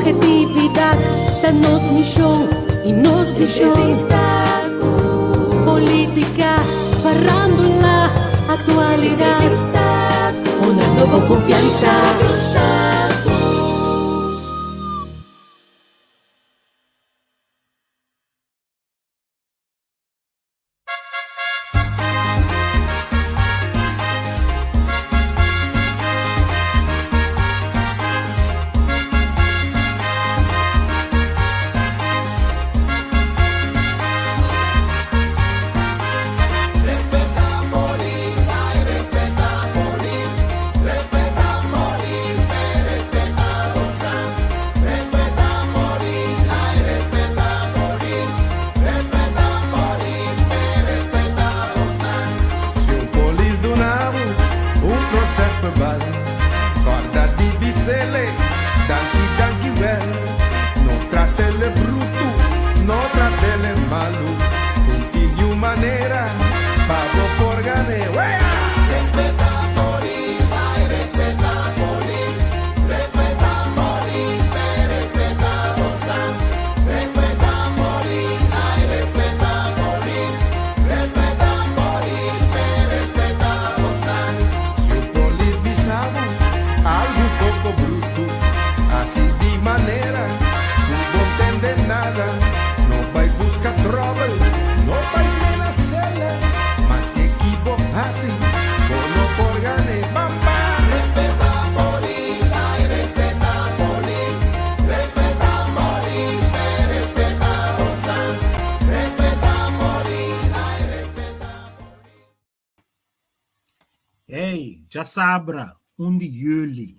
Objetividad ta nos mishon i nos vishon. Entrevista ku politika, farándula, aktualidat. Entrevista ku Honrando bo konfiansa. Entrevista ku. Si un polis duna bo un proces verbal, corda di bisele danki danki wel. No tratele brutu, no tratele malu, un tin di un manera pa bo por gane. Wea! Respeta polis, ay respeta polis, respeta polis, pe respeta bosan. Respeta polis, ay respeta polis, respeta polis, pe respeta bosan. Si un polis bisa bo algu poko brutu, hasi di manera ku bo ntende nada. No bai buska tròbel, no bai menas'el, maske ki bo hasi, bo no por gane. Bamba! Respeta polis, ay respeta polis, respeta polis, pe respeta bosan. Respeta polis, ay respeta polis. Hey, djasabra, un di juli.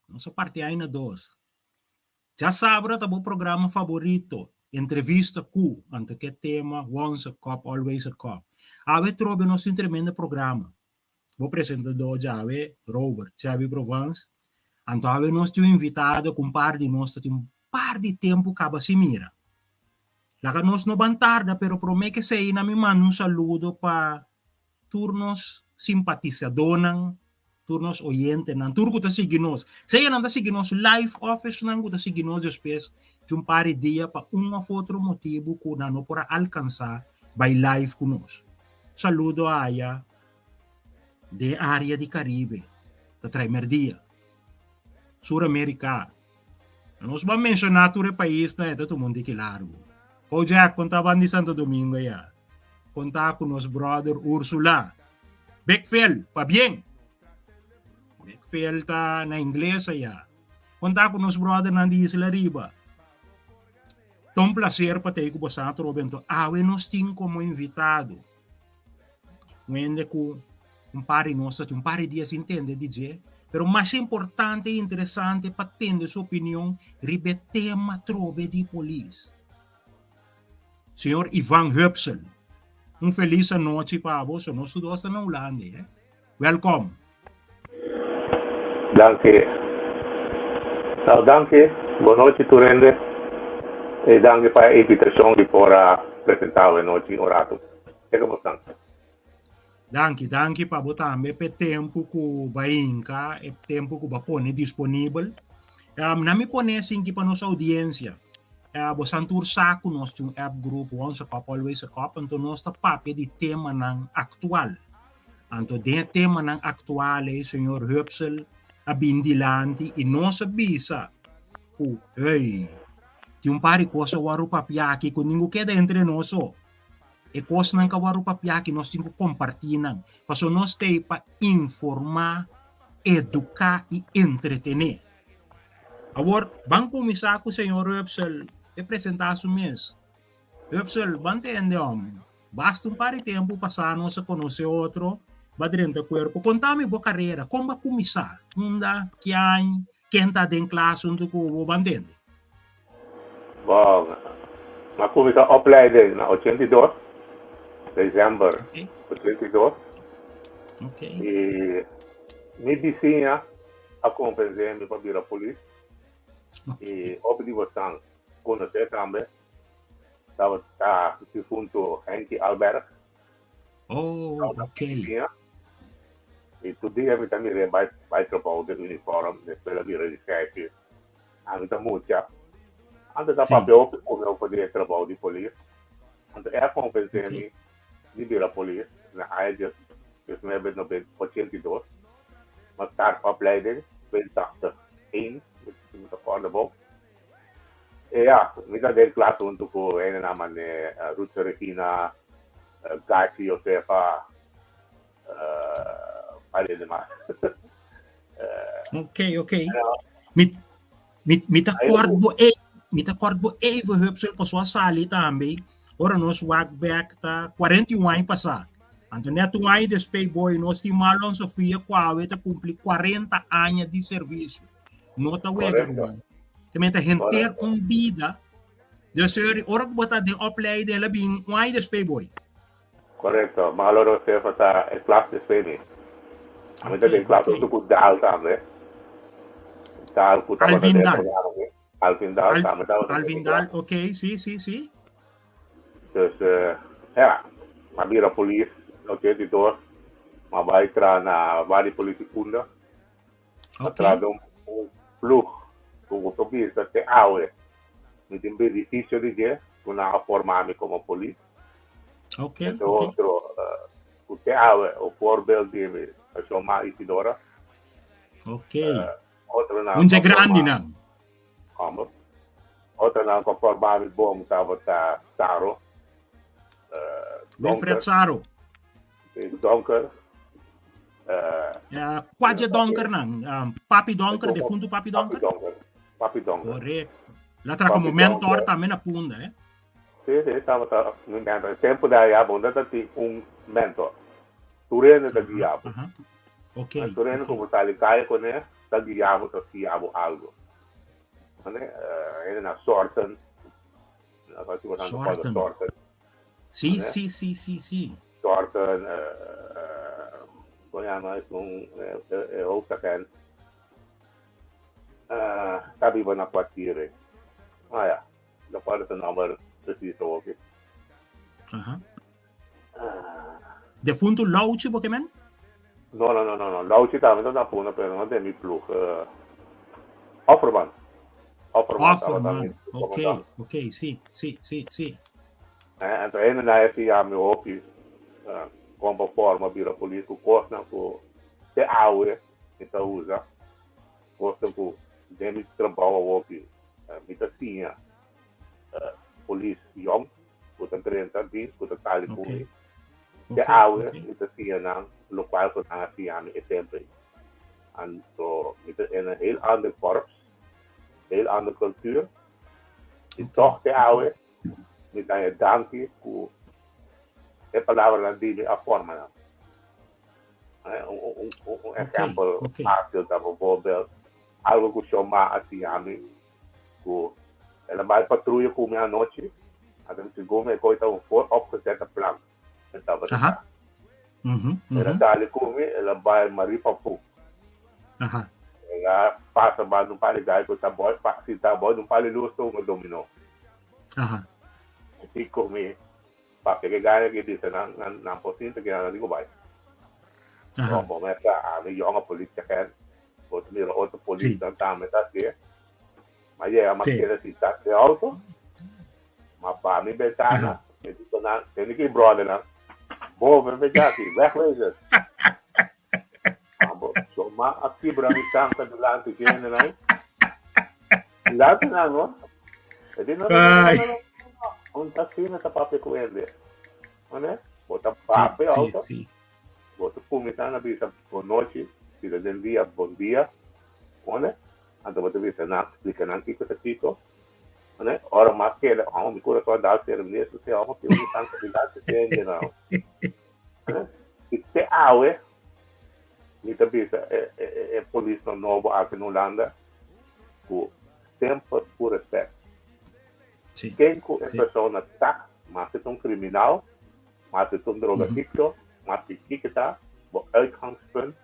Nos a parti aina dos. Djasabra ta bo programa faborito, Entrevista ku, anto ke tema Once a Cop, Always a Cop. Awe trobe nos tin tremendo programa. Bo presentador djawe, Robert Xavi Provence. Anto awe nos tin un invitado ku un par di nos ta tin un par di tempu kaba sin mira. Laga nos no ban tarda, pero prome ke esei na mi manda un saludo pa tur nos simpatisadónan, tur nos oyentenan, tur ku ta sigui nos. Sea nan ta sigui nos live òf esnan ku ta sigui nos despues di un par di dia pa un òf otro motibu ku nan no por a alkansá bai live ku nos. Saludo aya den área di Karibe, ta trae merdia. Sur Amerika. Nos ban menshoná tur e paisnan e ta tuma un tiki largu. Kojak, kon ta ban di Santo Domingo ya? Kon ta ku nos brother Ursula? Big Phil, pabien! Big Phil ta na ingles aya. Kon ta ku nos brothernan di Isla Riba? Ta un placer pa ta ei ku boso atrobe. Anto awe nos tin komo invitado un hende ku un par di nos ta tin un par di dia sin tende di dje, pero mas importante i interesante pa tende su opinion riba e tema trobe di polis. Señor Ivan Hupsel, un felis anochi pa bo, so nos tur dos ta na Hulanda, eh. Welkom. Danki. Nou danki, bon nochi tur hende i danki pa e invitashon di por a presentá awe nochi un ratu. Kiko bo san? Danki, danki pa bo tambe p'e tempu ku bo a hinka, e tempu ku bo a pone disponibel. Nan mi pone asinki pa nos oudiensia. Bo san tur sa ku nos tin un app group Once a Cop Always a Cop, anto nos ta papia di temanan aktual. Anto den e temanan aktual ei señor Hupsel a bin dilanti i nos a bisa ku, hey, tin un par di kos a wòrdu papia aki ku ningu keda entre nos so. E kosnan ku a wòrdu papia aki nos tin ku kompartí nan, pasobra nos ta ei pa informá, eduká i entretené. Awor, ban kuminsá ku señor Hupsel e presentá su mes. Hupsel, ban tende òm. Basta un par di tempu pasá nos a konosé otro, bo a drenta kuerpo. Konta mi bo karera, kon bo a kuminsá? Unda, ki aña, ken ta den klas huntu ku bo? Bo a ntende? Bon, mi a kuminsá opleiding na 82, desèmber 82. I mi bisiña a konvensé mi pa bira polis. I hopi di bosan konosé tambe. Tabata difunto Henky Alberg. Oh, Tabata ok. bisiña. I tur dia mi ta mir'é bai bai trabou den uniform, despues el a bira di shèfi. Ami ta mucha. Antes a papia hopi ku mi over di e trabou di polis. Anto e a konvensé mi di bira polis na aña 1982. M'a start opleiding 82 een, si mi ta kòrda bon. E ya, mi ta den klas huntu ku hendenan manera Rutger Regina, Gachi Josefa, Parece mas. Ok, ok. Mi, mi, mi ta kort bo e, mi ta kort bo even hupsel paso a sali tambe. Ora nos wak back ta 41 aña pasá. Anto net un aña después boy nos tin Marlon Sofia kuawe ta cumpli 40 aña di servicio. No ta wega ruman. Te menta henter un vida. Dus ora ku bo ta den opleiding la bin un aña después boy. Korekto, Malo Rosefa ta e klas despues mi. Ami ta den klas huntu ku Daal tambe. Daal ku tabata Alvin den Daal. programa aki. Alvin Daal tambe tabata den Alvin e Daal, klas. ok, si, si, si. Dus, ja, m'a bira polis na 82. M'a bai traha na Wadi Politie Punda. M'a traha den un ploeg ku bo por bisa te awe mi tin benefisio di dje ku nan a forma mi komo polis. Entre otro ku te awe un voorbeeld di mi ta Shoma Isidora. Otronan Un dje grandinan. Komo? Otronan ku a forma mi bon tabata Saro. Wilfred Saro. Donker. Uh, Kwa dje donker nan? Um, Papi Donker, defunto Papi Donker? Papi Donker. Papi Donker. Correcto. La tra como mentor también na Punda, eh? Sí, sí, estaba mi mentor. Tempo da ya bunda ta ti un mentor. Turene ta guiabo. Uh -huh. Ok. Turene okay. como sali calle con él, ta guiabo, ta guiabo algo. Ane, uh, na sorten. Sorten. Sorten. Sí, sí, sí, sí, sí. Thornton, kon yama esun e hoofdagent ta biba na kwartier. Ah ya, no kòrda su nòmber presis awoki. Aha. Defuntu Louchi bo ke men? No, no, no, no, no. Louchi tambe ta na Punda, pero no den mi ploeg. Offerman. Offerman tabata Offerman, mi ok, komandant. ok, sí, sí, sí, sí. Anto hende nan a siña mi hopi kon pa forma bira polis ku kosnan ku te awe mi ta usa, kosnan ku den mi trabou awoki mi ta siña polis yòn ku ta drenta dins ku ta sali ku mi. Te awe mi ta siña nan lokual ku nan a siña mi e tempu ei. Anto mi ta in een heel ander korps, heel ander cultuur i tòg te awe Mi ta haña danki ku e palabranan di mi a forma nan. Un ehèmpel fásil ta bijvoorbeeld algu ku Shoma a siña mi ku el a bai patruya ku mi anochi, anto segun mi e koe ta un vooropgezette plan e tabata sa. El a sali ku mi, el a bai Maripapu. El a pasa banda un par di gai ku ta boi, si ta boi un par di lus ta hunga dominó. Si ku mi papia ke gai aki bisa nan nan por sinta ke nan a di ku bai. Bo bo mester ami yòn a politieagent, bo ta mira otro polisnan tambe ta hasié. M'a yega m'a keda sinta den outo, m'a baha mi bentana, mi di ku nan, tene ki bròdernan, boven fe djaki, wegwezen. Abo, so m'a a kibra mi tanka dilanti ki hendenan ei. Dilanti nan, no? E di, no, no, no, no, no, no, no. Un taxista ta papia ku hende. Mane? Bo ta papia auto. Bo ta kuminsá na bisa bon nochi, si ta den dia, bon dia. Mane? Anto bo ta bisa nan, splika nan kiko ta kiko. Mane? Ora m'a keda, oh, mi kurason a dal sera, mi di, esei hòmber kibra mi tanka dilanti ki hendenan. Mane? I te awe mi ta bisa e e polisnan nobo aki na Hulanda ku semper ku respet. Ken ku e persona ta, maske ta un kriminal, maske ta un drogadikto, maske kiko ta, bo uitgangspunt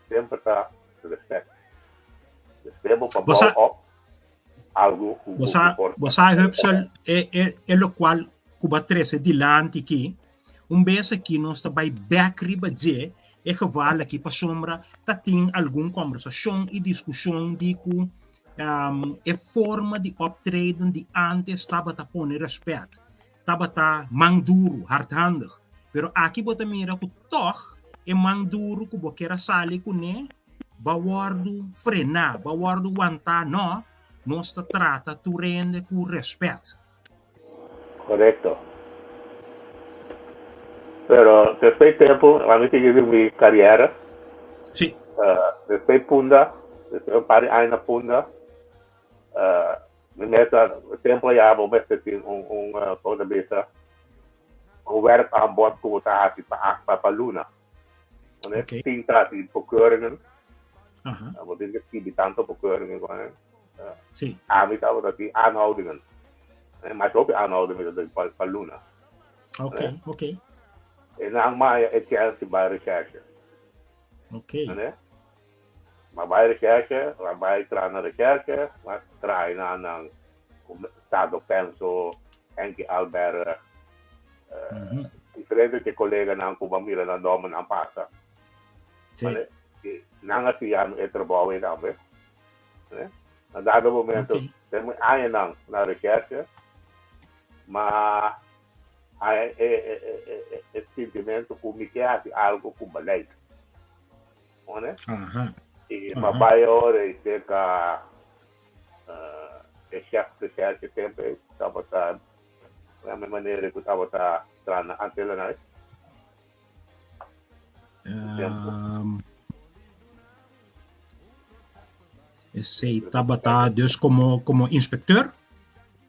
semper ta respet. Respet bo pa bou op algu ku Bo sa, por bo sa Hupsel, e e e lokual ku bo a trese dilanti aki, Un bes aki nos ta bai bek riba dje e geval aki pasobra ta tin algun kombersashon i diskushon di ku E forma di optreden di antes tabata pone respet, tabata man duru, hardhandig. Pero aki bo ta mira ku tòg e man duru ku bo kier a sali kuné bo a wòrdu frená, bo a wòrdu wantá. Nò, nos ta trata tur hende ku respet. Korekto. Pero despues tempu, ami sigui di mi kariera. Sí. Despues Punda, despues un par di aña na Punda, mi mester, tempu aya bo mester tin un, un, como ta bisa, un werkaanbod ku bo ta hasi pa, pa luna. Wanneer Okay. tin ta hasi bekeuringen, Aha. bo tin ke skibi tanto bekeuringen ku Sí. Ami tabata tin aanhoudingen. Mas hopi aanhoudingen mi ta pa luna. Ok, ok. E nan maya e chance bai recherche. Ok. Ane? Ma bai recherche, ma bai traha na recherche, ma traha na nan Tado Penso, Henky Alberg, diferente ke koleganan ku bo mira nan nòmber nan pasa. Sí. Ane? Nan a siña mi e trabou ei tambe. Na dado momento, okay. Den mi añanan na recherche, ma e, e, e, e, sentimento ku mi ke hasi algo ku beleid. One? I ma bai ora i seka e chef recherche tempo ei tabata na mi manera ku tabata traha na Antillenhuis. Esey tabata dus como, como inspecteur?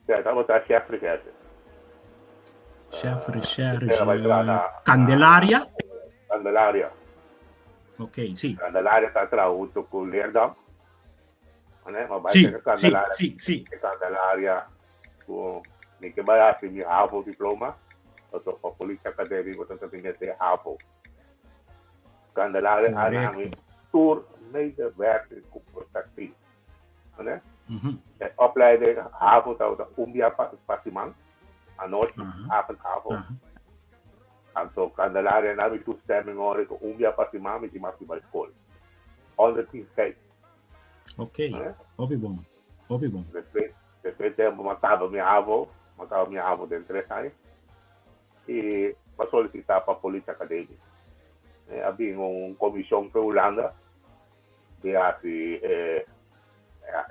Ja, tabata chef recherche. Chef recherche. Candelaria? Candelaria. Ok, sí. Candelaria ta traha hunto cu Leerdam. Sí, sí, sí, sí. Candelaria cu mi ke bai hasi mi havo diploma, pasobra pa Police Academy bo ta tin mester havo. Candelaria a na mi tur medewerking cu por ta tin. Ne? E opleiding havo tabata un bia pa, pa siman, anochi, avond havo. Anto Candelaria na mi toestemming ora cu un bia pa siman mi tin mas di bai school. 106. Ok, hopi bon. Hopi bon. Despues, despues tempo m'a caba mi havo, m'a caba mi havo den tres aña y m'a solicita pa Police Academie. Eh, a bin un comision fe Hulanda di haci e,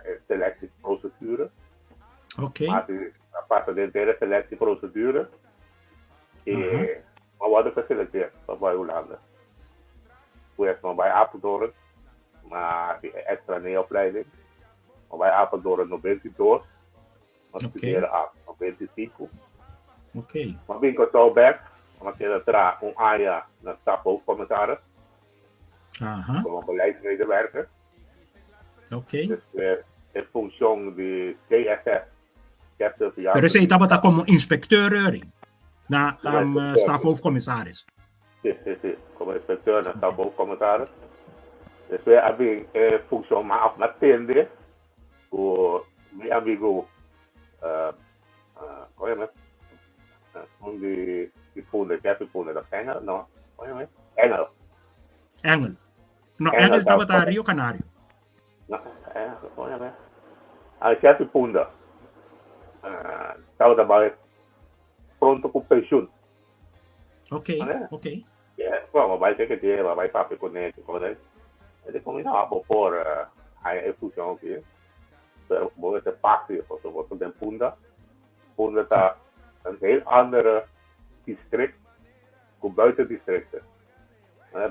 e selectieprocedure. Ok. M'a haci, a pasa den e selectieprocedure y m'a wordo geselecteerd pa bai Hulanda. Pues m'a bai Apeldoorn, m'a haci e extra opleiding. M'a bai Apeldoorn 92, m'a studera af 95. M'a bin Kòrsou bèk, m'a keda traha un aña na Staf Hoofdcommissaris komo beleidsmedewerker. Despues e funshon di CSS, Chef Surveillance. Pero esei tabata komo inspekteur eri na Staf Hoofdcommissaris? Sí, sí, sí, komo inspekteur na Staf Hoofdcommissaris. Despues a bin e funshon mas òf mas tende ku mi amigu, komo yama? Un di di Punda, chef di Punda, ta Engel? No, komo yama? Engel. Engel. No, Engel tabata Rio Canario. No, komo yama? Ah, chef di Punda. Tabata bai pronto ku penshun. Ok, ok. Yeah, bueno, bai te que lleva, bai papia con él, con él. E di come no, bo por haya e funcion aki. Pero bo mester fácil, pasobra bo ta den Punda. Punda ta een heel andere district ku buiten districten.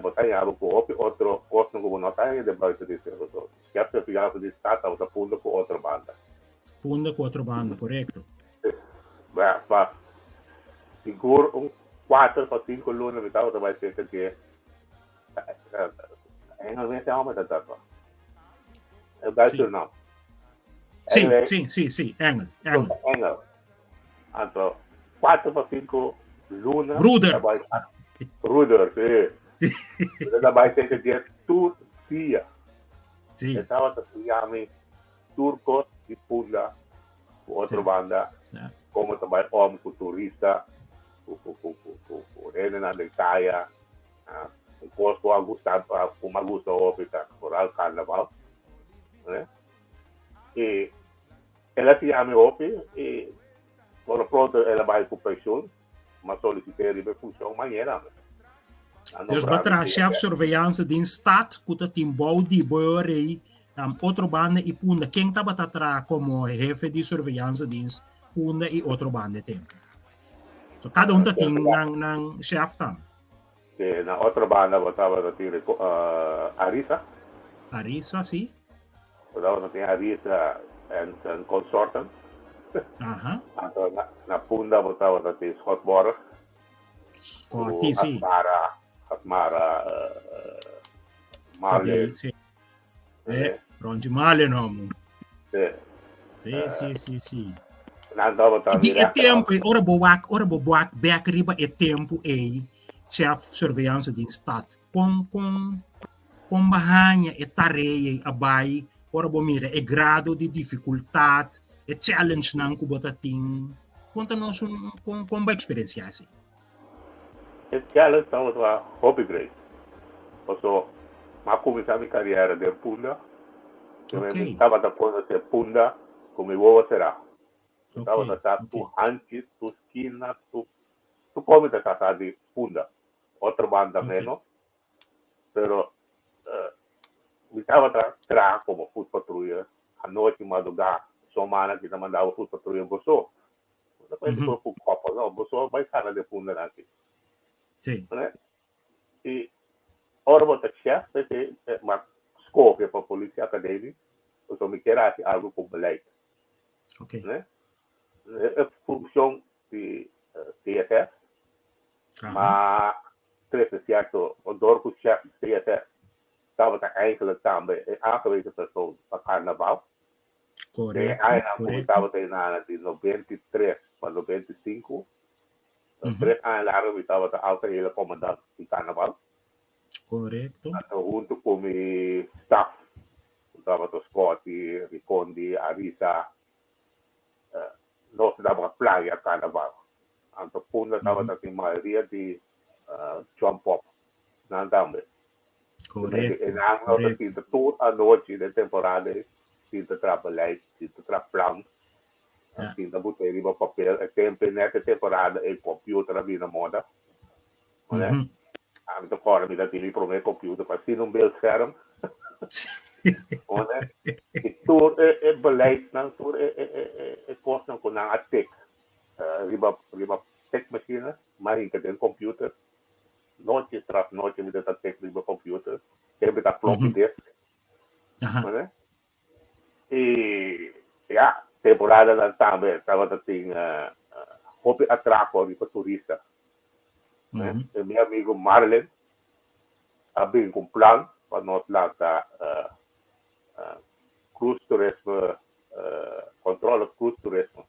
Bo ta haña bo ku hopi otro kosnan ku bo no ta haña den buiten district. So, schep de fiansa di stad tabata Punda ku otro banda. Punda ku otro banda, korekto. Ba, pa sigur un kuater pa sinku luna mi tabata bai serka dje. Engel mester hòmber ta tapa. E bai Surinam. Sí, sí, sí, sí, Engel, Engel. Engel. Anto, kuater pa sinku luna. Broeder. Broeder, sí. Mi ta bai serka dje tur dia. Sí. E tabata siña mi tur kos di Punda ku otro banda, komo ta bai om ku turista, ku ku hendenan den kaya. Un kos ku a gusta ku mi a gusta hopi ta foral karnaval. I el a siña mi hopi i por lo pronto el a bai ku penshun, m'a solisit'é riba e funshon mañana. Dus bo traha chef surveillance den stad ku ta tin bou di bo rei otro banda i Punda. Ken tabata traha komo hefe di surveillance den Punda i otro banda e tempu? So kada un ta tin nan nan chef tambe. Si, na otro banda bo tabata tin Arisa. Arisa, si. Bo tabata tin Arisa en zijn consorten. Aha. Anto na, na Punda bo tabata tin Schotborg. Scotty, si. Asmara, Asmara, Marley. Si. Eh, Ronchi Marley no. Si. Si, si, si, si. Nan tabata Di e tempo, ora bo wak, ora bo wak bek riba e tempo ei, chef surveillance din stad. Kon, kon, kon bo haña e tarea ei a bai, ora bo mira e grado di dificultad, e challenge nan ku bo ta tin. Konta nos un, kon, kon bo experiencia esei? E challenge tabata hopi great. Paso m'a cuminsa mi carriera den Punda. Mi tabata conoce Punda cu mi wowo cera. Mi tabata sa tur hanchi, tur skina, tur tur con mi ta sa sa di Punda. Otro banda menos. Pero mi tabata traha como foot patrulla anochi madruga somana ki ta mandaba foot patrulla boso. No ta cuenta cu koppel no, boso bai sana den pundanan aki. Sí. I ora bo ta chef, p'esei m'a scoge pa Politie Academie, pasobra mi kier haci algo cu beleid. Okay. Ne? E funcion di CSS, ma trece cierto, door cu chef CSS tabata eigenlijk tambe e aangewezen persoon pa carnaval. Correcto, Den añanan ku mi correcto. tabata e nana di 93 pa 95, 3 aña largo mi tabata algehele komandant di karnaval. Correcto. Anto huntu ku mi staf, ku tabata Scotty, Ricondi, Arisa, nos tabata playa karnaval. Anto Punda tabata tin mayoria di jump up nan tambe. Correcto, E nan no ta correcto. sinta tur anochi den temporada ei, sinta traha beleid, sinta traha plan, Ja. sinta buta riba papel. E tempo ei net e temporada ei computer a bini na moda. Né? Ami ta kòrda mi ta tin mi promé computer pa asina un beeldscherm. Né? I tur e e beleidnan, tur e e e e kosnan ku nan a tik riba riba tikmachine, m'a hinka den computer. Nochi tras nochi mi ta ta tek riba computer, tempo ta floppy disk. Mane? I ya, temporadanan tambe tabata tin hopi atraco riba turista. E mi amigo Marlin a bin cu un plan pa nos lanta cruise turismo, controle cruise turismo.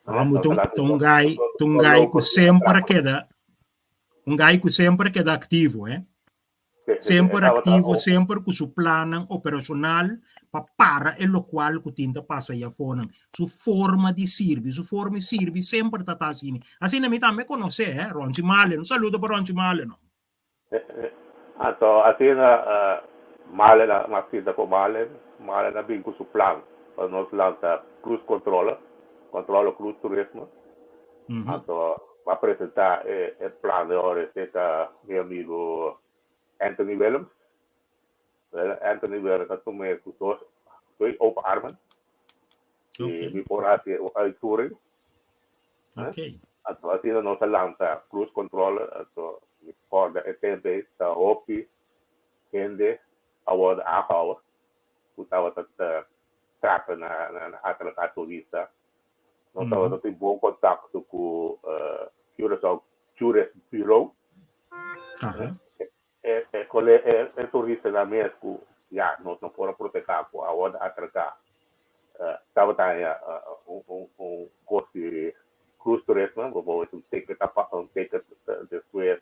Amo ta un guy, ta un guy ku semper a keda, un guy ku semper a keda aktivo, eh. Semper aktivo, semper ku su plannan operashonal pa para e lokual ku tin ta pasa ei afonan. Su forma di sirbi, su forma di sirbi semper ta ta asina. Asina mi tambe konosé, eh, Ronchi Malen. Un saludo pa Ronchi Malen. Anto asina Malen a mas sinta ku Malen, Malen a bin ku su plan pa nos lanta cruise controller, controller cruise turismo. Anto a presenta e plan de ora esei ta mi amigo Anthony Willems. Wel Anthony Willems a tuma ku dos twee open armen i mi por hasi un uitvoering. Anto asina nos a lanta cruise controller, anto mi corda e tempo ei ta hopi hende a wordo aangehouden cu tabata trata na atraca turista. Nos tabata tin bon contacto cu Curaçao Tourist Bureau. E turistanan mes cu ya nos no por a proteha cu a wordo atraca tabata haña un cos di cruise turismo, bijvoorbeeld un ticket un ticket despues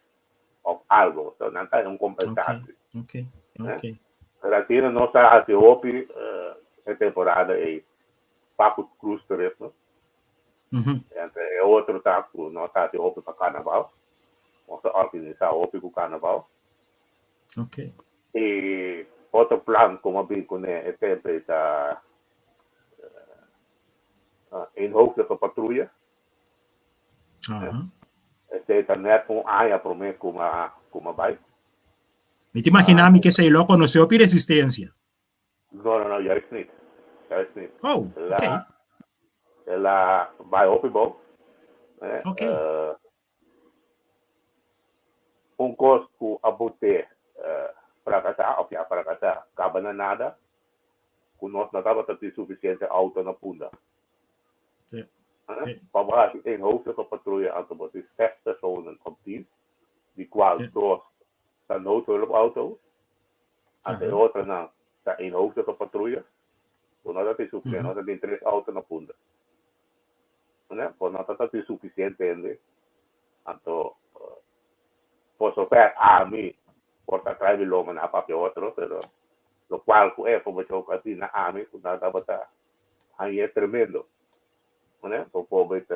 of algo. So nan ta haña un compensatie. Pero asina nos a haci hopi e temporada ey pa cu cruise turismo. Entre e otro ta cu nos a haci hopi pa carnaval. Nos a organisa hopi cu carnaval. Y otro plan cu a bin cune e tempo ey ta. eenhoofdige patrouille. Esei ta net un aña promé ku mi a ku mi a bai. Mi ta imaginá mi ku esei lo a konosé hopi resistensia. No, no, no, juist niet. Juist niet. Oh, El a, oké. el a bai hopi bou. Eh, Oké. eh, un kos ku a bot'é frakasá, òf ya frakasá, kaba na nada, ku nos no tabata tin sufisiente outo na Punda. Sí, sí. Pa bo hasi eenhoofdige patruye anto bo tin ses personen op dienst, di kual dos ta noodhulpauto's, anto e otronan ta eenhoofdige patruye. Bo no ta tin sufisiente, no ta tin tres outo na Punda. Bo no ta tin sufisiente hende, anto por sofer ami por ta trae mi loma na papia otro, pero lokual ku e informashon ku a dina ami ku nan tabata hañ'é tremendo. Bijvoorbeeld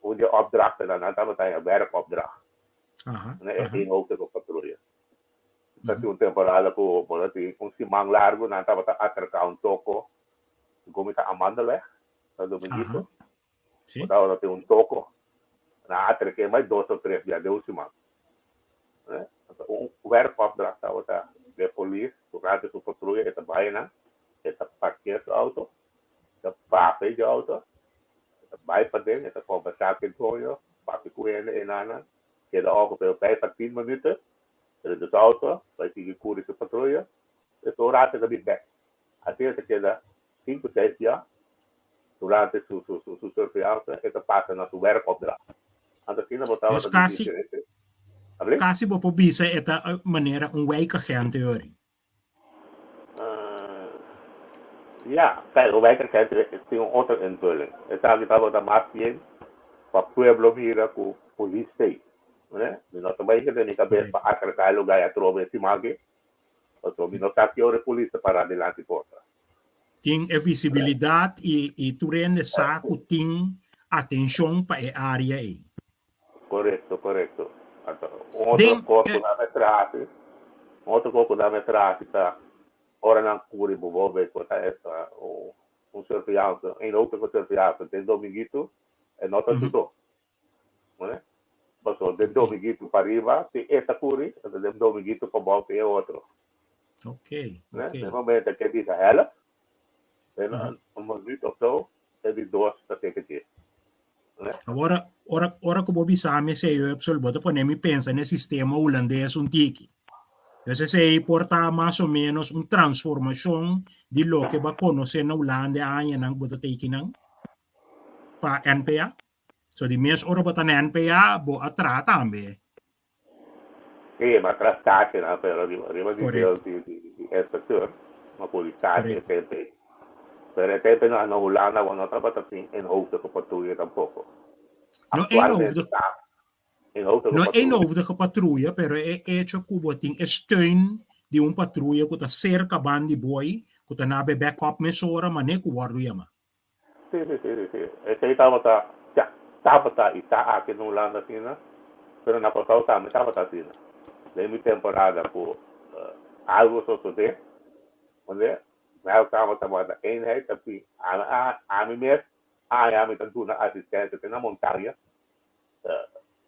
un di e opdrachtennan nan tabata haña werkopdracht. E eenhoofdige patruye. Ta tin un temporada ku bo ta tin un siman largu nan tabata atraká un toko ku mi ta Amandelweg na Dominguito. Bo tabata tin un toko nan a atrak'é mai dos o tres bia den un siman. Un werkopdracht tabata di polis durante su patruya e ta bai nan e ta parker su auto, e ta papia dje auto, e ta bai paden e ta kombersá ku e doño, papia ku hende enanan. Keda ongeveer vijf a tien minuten riba su auto, bai sigui kuri su patruya, despues un rato e ta bin bek. Asina e ta keda sinku seis dia durante su su surveillance, e ta pasa na su werkopdracht. Anto asina bo Dus tabata di kasi diferente. Abli? kasi bo por bisa e ta manera un wijkagent yori. Ja, kijk, un wijkagent tin un otro invulling. Esaki tabata mas bien pa pueblo mira ku polis t'ei. Mi no ta bai hende mi kabes pa atraká e lugá i atrobe e siman aki, pasobra mi no sa ki ora e polis ta pará dilanti porta. Tin e visibilidat i tur hende sa ku tin atenshon pa e área ei. Korekto, korekto. Anto, un otro kos ku nan mester hasi, un otro kos ku nan mester hasi ta ora nan kuri bijvoorbeeld ku ta un surveillance, een auto ku surveillance den Dominguito, e no ta su. Pasobra den Dominguito pariba tin e ta kuri, anto den Dominguito pabou tin e otro. Den momento ke bisa help, den un minuut of so e di dos ta teken dje. Awor, ora, ora ku bo bisa mi esei, Hupsel, bo ta pone mi pensa na e sistema hulandes un tiki. Dus esei por ta mas o menos un transformashon di loke bo a konosé na Hulanda e añanan ku bo ta teki nan pa NPA. So di mes ora bo ta na NPA, bo a traha tambe. Sí, ma tras tachi nan, pero riba, riba di deel di, di, di inspecteur, ma pudi tachi e tempo ei. Pero e tempo ei na Hulanda bo no tabata tin eenhoofdige patruya tampoco. No Actualmente eenhoofdig, ta eenhoofdige no patruya. eenhoofdige patruya, pero e hecho ku bo tin e steun di un patruya ku ta serka ban di boy, ku ta na be backup mesora, mane ku wòrdu yama. Sí, sí, sí, sí, sí. Esei tabata, ya, tabata i ta aki na Hulanda asina, pero na Kòrsou tambe tabata asina. Den mi temporada ku algu sosodé, mende, meldkamer tabata eenheid, ta bin, ami a, ami mes aña mi ta duna asistensia te na montaña,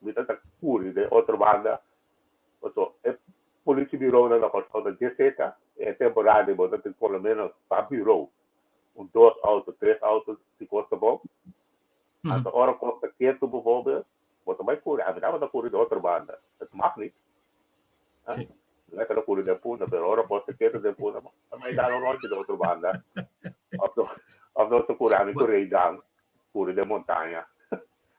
mi ta ta kuri den otro banda, paso e politiebureaunan na Kòrsou ta dje seka, e temporada ei bo ta tin por lo menos pa bureau un dos auto, tres auto si kos ta bon. Anto ora kos ta ketu bijvoorbeeld, bo ta bai kuri. Ami tabata kuri di otro banda. Het mag niet. Sí. Lekker ta kuri den Punda, pero ora kos ta ketu den Punda, bo ta bai dal un rondje di otro banda. Of no, of no ta kuri, ami ku Reydan kuri den montaña.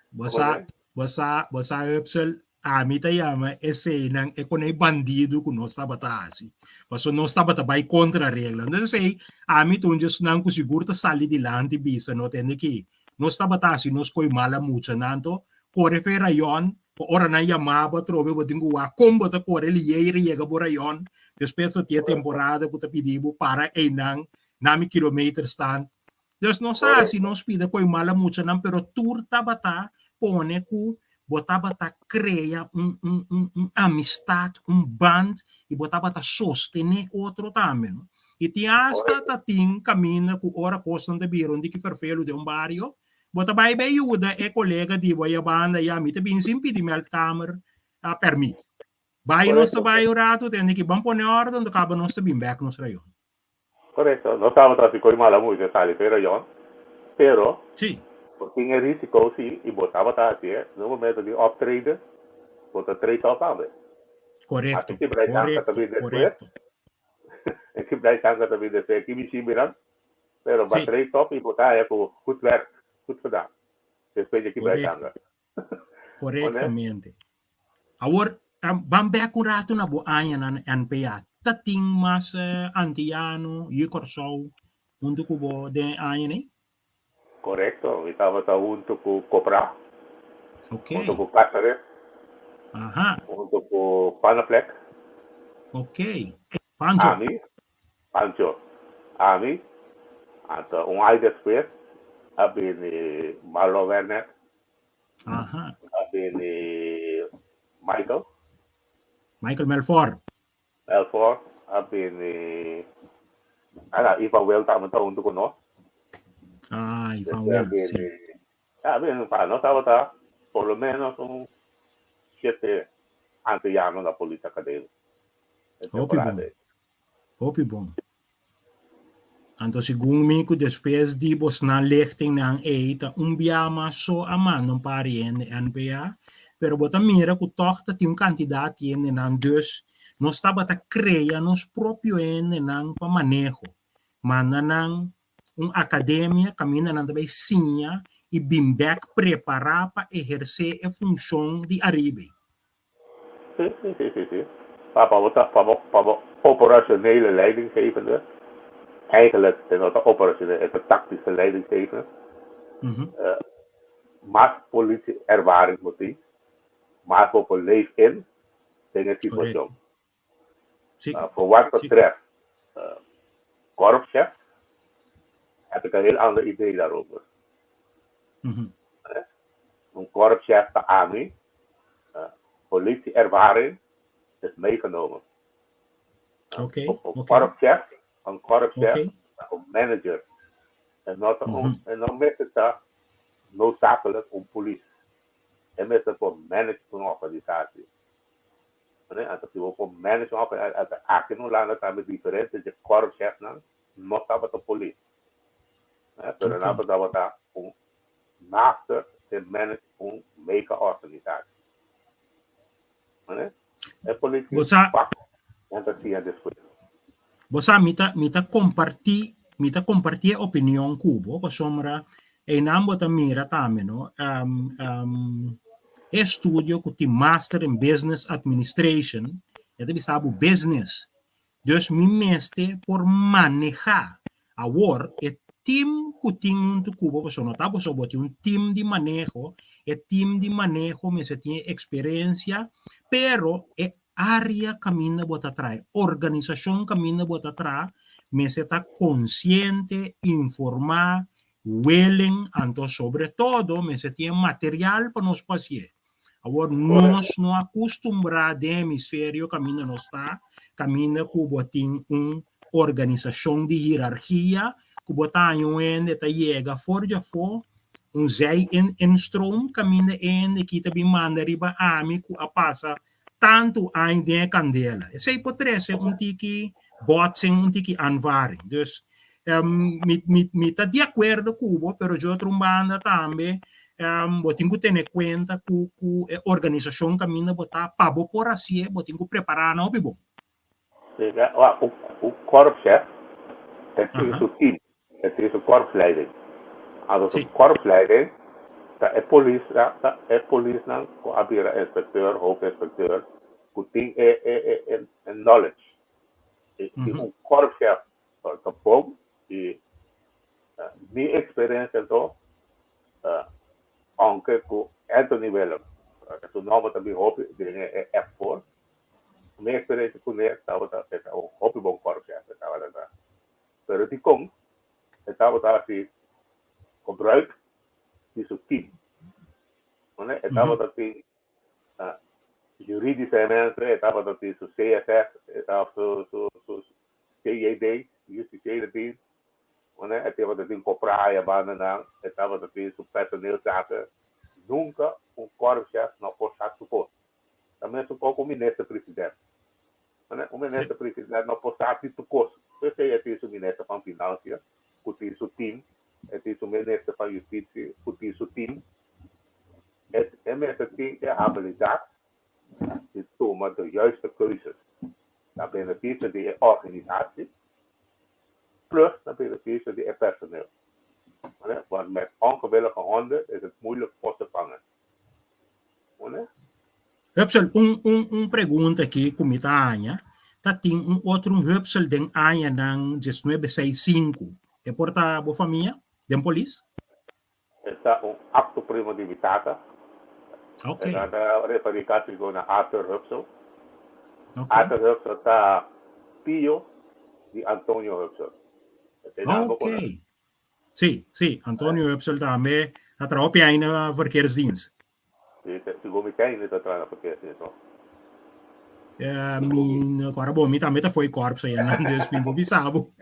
Bo sa, bo sa, bo sa Hupsel, ami ta yama eseinan e konei bandido ku nos tabata hasi. Pasobra nos tabata bai kontra regla. Entonces esei ami ta un di esnan ku sigur ta sali dilanti bisa no tende ki nos tabata hasi nos koi mala muchanan anto kore fe rayon pa ora nan yama bo atrobe bo tin ku wak kon bo ta kore liey yega bo rayon despues ta tin e temporada ku ta pidi bo para einan nami kilometer stand. Dus nos a hasi nos pida koe mala muchanan, pero tur tabata pone ku bo tabata krea un un un un amistat, un band i bo tabata sostené otro tambe, no? I tin asta ta tin kaminda ku ora kosnan ta bira un diki ferfelu den un bario, Bo ta bai bai yuda e kolega di bo ya banda ya mi ta bin sin pidi meldkamer a permit. Bai nos ta bai un ratu tende ki ban pone orde anto kaba nos ta bin bek nos rayon. Korekto, no tabata hasi koi mala mucha sali fe rayon, pero bo tin e risiko si i bo tabata hasié na momento di optreden bo ta trade off tambe. Korekto, korekto, korekto. Aki blai tanka ta bin despues, aki bishibinan, pero ba trade off i bo ta haya ku goed werk, goed gedaan. Despues di aki blai tanka. Korektamente. Awor, ban bek un ratu na bo añanan na NPA. Ta tin mas antiano yu Kòrsou huntu ku bo den e añanan ei? Korekto, mi tabata huntu ku Kopra, huntu ku Cáceres, huntu ku Panneplek. Ok. Pancho. Ami, Pancho. Ami, anto un aña despues a bini Marlon Wernet, a bini Michael. Michael Melfor. Melfor, a bini, ah, Ivan Wil tabata huntu ku nos. Ah, Ivan Wil, si. A bini, pa nos tabata por lo menos un shete antiano na Polis Academie. Hopi bon. Hopi bon. Anto segun mi ku despues di bosnan lichtingnan ei ta un bia mas so a manda un par di hende NPA, pero bo ta mira ku tòg ta tin un kantidat di hendenan dus nos tabata krea nos propio hendenan pa maneho. Manda nan un akademia kaminda nan ta bai siña i bin bèk prepará pa ehersé e funshon di ariba ei. Sí, sí, sí, sí, sí. Pa pa bo ta pa bo pa bo operationele leidinggevende, eigenlijk e no ta operationeel, e ta tactische leidinggevende, mas politie ervaring bo tin, mas bo por leef in den e situacion. Voor wat betreft korpschef heb ik een heel ander idee daarover. Un korpschef ta ami, politie ervaring is meegenomen. Un korpschef, un korpschef ta un manager. E no ta un, e no mester ta noodzakelijk un polis. E mester por manage un organisatie. Anto si bo por manage un organisatie, aki na Hulanda tambe diferente dje korpschefnan no tabata polis. Pero nan tabata un master den manage un mega organisatie. E politie vak nan ta siña despues. Bo sa mi ta mi ta comparti mi ta comparti e opinion cu bo pasobra einan bo ta mira tambe no e estudio cu tin master in business administration e ta bisa bo business Dus mi mester por manehá. Awor, e tim ku tin huntu ku bo, pasobra no ta boso, bo tin un tim di maneho, e tim di maneho mester tin e eksperensia, pero e área kaminda bo ta traha, e organisashon kaminda bo ta traha, mester ta konsiente, informá, willing, anto sobre todo mester tin e material pa nos por hasié. Awor nos no a kustumbrá den hemisferio kaminda nos ta, kaminda ku bo tin un organisashon di hierarkia, ku bo ta haña un hende ta yega for di afó, un zij instroom kaminda e hende aki ta bin manda riba ami ku a pasa tantu aña den e kandela. Esei por trese un tiki botsing, un tiki aanvaring. Dus mi mi mi ta di akuerdo ku bo, pero dje otro un banda tambe bo tin ku tene kuenta ku ku e organisashon kaminda bo ta pa bo por hasié bo tin ku prepará nan hopi bon. Un korpschef e tin su team, e tin su korpsleiding. Anto su korpsleiding ta e polis ta e polisnan ku a bira inspekteur, hoofdinspekteur ku tin e e e knowledge. I un korpschef ta bon i mi eksperensia anto aunke ku Anthony Willem su nòmber ta bin hopi den e F-four Mi eksperensia kuné tabata e ta un hopi bon kòrpschef e tabata ta. Pero dikon e tabata hasi gebruik di su team? Mane e tabata tin juridische mensen, e tabata tin su CSS of su su su CJD, justitiële dienst. E tabatin kopraya bandanan, e tabatin su personeelszaken. Nunka un korpschef no por sa tur kos. Ta mesun kos ku minister-president. Un minister-president no por sa tur kos. P'esei e tin su minister van Financiën, ku tin su team, e tin su minister van Justitie, ku tin su team. E mester tin e habilidat di tuma de juiste keuzes na benefisio di e organisatie plus na benefisio di e personeel. Want met ongewillige honden is het moeilijk vossen vangen. Hupsel, un pregunta aki ku mi ta haña, ta tin un otro Hupsel den añanan 1965, e por ta bo famia den polis? E ta un akto primo di mi tata. E ta referí kasi ku na Arthur Hupsel. Arthur Hupsel ta tio di Antonio Hupsel. Ok. Sí, sí, Antonio Hupsel tambe a traha hopi aña na Verkeersdienst. Sí, segun mi ken ta traha na Verkeersdienst, no? Mi no kòrda bon, mi tambe ta fo'i kòrps ayanan, dus mi por bisa bo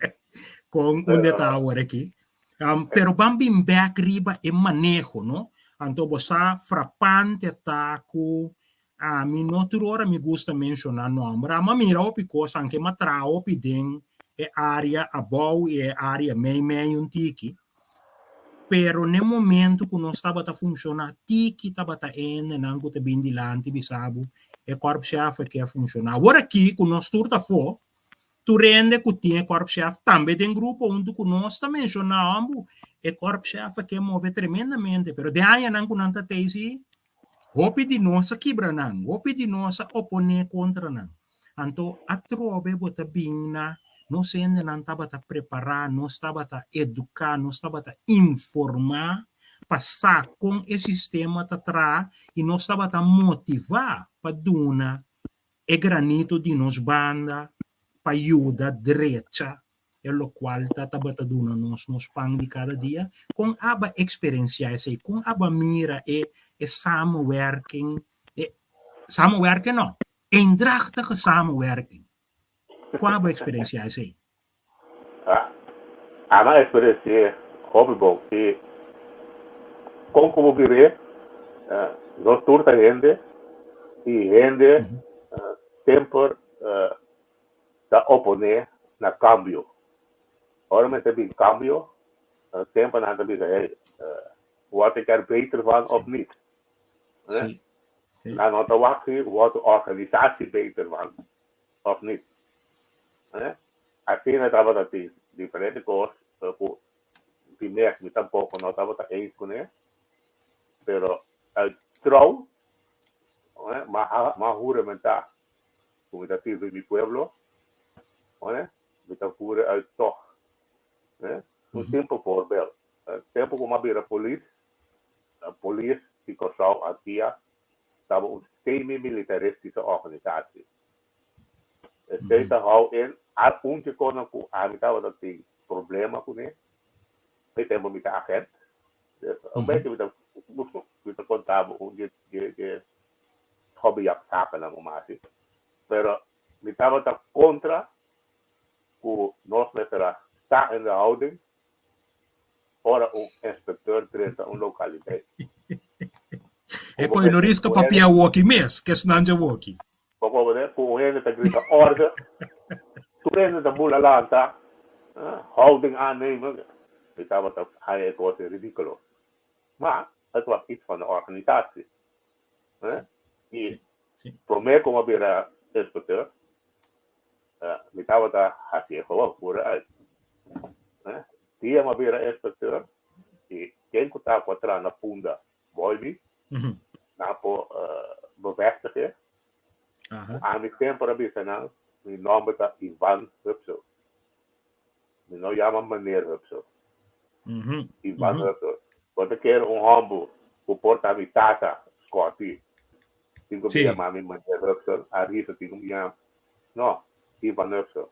kon unda ta awor aki. Pero ban bin bèk riba e maneho, no? Anto bo sa frapante ta ku ami no tur ora mi gusta menshoná nòmber, amo a mira hopi kos, anke mi a traha hopi den e área abou i e área meimei un tiki, pero n'e momento ku nos tabata funshoná tiki tabata e hendenan ku ta bin dilanti bisa bo e kòrpshèf ke a funshoná. Awor aki ku nos tur ta afó, Tur hende ku tin e korpschef tambe den grupo huntu ku nos ta menshoná hombu e korpschef a ke move tremendamente pero den añanan ku nan ta tei si hopi di nos a kibra nan hopi di nos a oponé kontra nan anto atrobe bo ta bin na nos hendenan tabata prepará nos tabata eduká nos tabata informá pa sa kon e sistema ta traha i nos tabata motivá pa duna e granito di nos banda pa yuda drecha e locual ta tabata duna nos nos pan di cada dia? Con aba experiencia esey? Con aba mira e e samenwerking, e samenwerking no, eendrachtige samenwerking? Con aba experiencia esey? Aba experiencia hopi bon y con cu bo bire nos tur ta hende y hende semper ta opone na cambio. Ora mester bin cambio semper nan ta bisa hey word ik er beter van of niet? Nan no ta wak si word de organisatie beter van of niet. Asina tabata tin diferente kos ku di mes mi tampoko no tabata eens kuné, pero uit trouw m'a huramentá ku mi ta sirbi mi pueblo, mi ta hura uit tòg. Un simpel voorbeeld, tempu ku m'a bira polis, polis di Kòrsou Antia tabata un semi-militaristische organisatie. Esei ta hou in al un dje konan ku ami tabata tin problema kuné. E tempu mi ta agent. Un bes mi ta mi ta konta bo un dje dje dje hobbyjachtzakennan ku mi hasi. Pero mi tabata kontra ku nos mester a sta in de houding ora un inspecteur drenta un lokaliteit. E koi no riska papia awoki mes, ke esnan dje awoki. Bo comprende? Ku un hende ta grita orde, tur hende ta bula lanta, houding aannemen. Mi tabata haña e kos ridíkulo. Ma het was iets van de organisatie. I promé ku mi a bira inspecteur, mi tabata hasi e gewoon, pura uit. Dia mi a bira inspecteur, i ken ku ta ku a traha na Punda Boybi, nan por bevestig'é. Ami semper a bisa nan, mi nòmber ta Ivan Hupsel. Mi no yama meneer Hupsel. Ivan Hupsel. Bo ta kere un hòmber ku por ta mi tata, Scotty, tin ku mi yama mi meneer Hupsel, Arisa tin ku mi yama. No, Ivan Hupsel.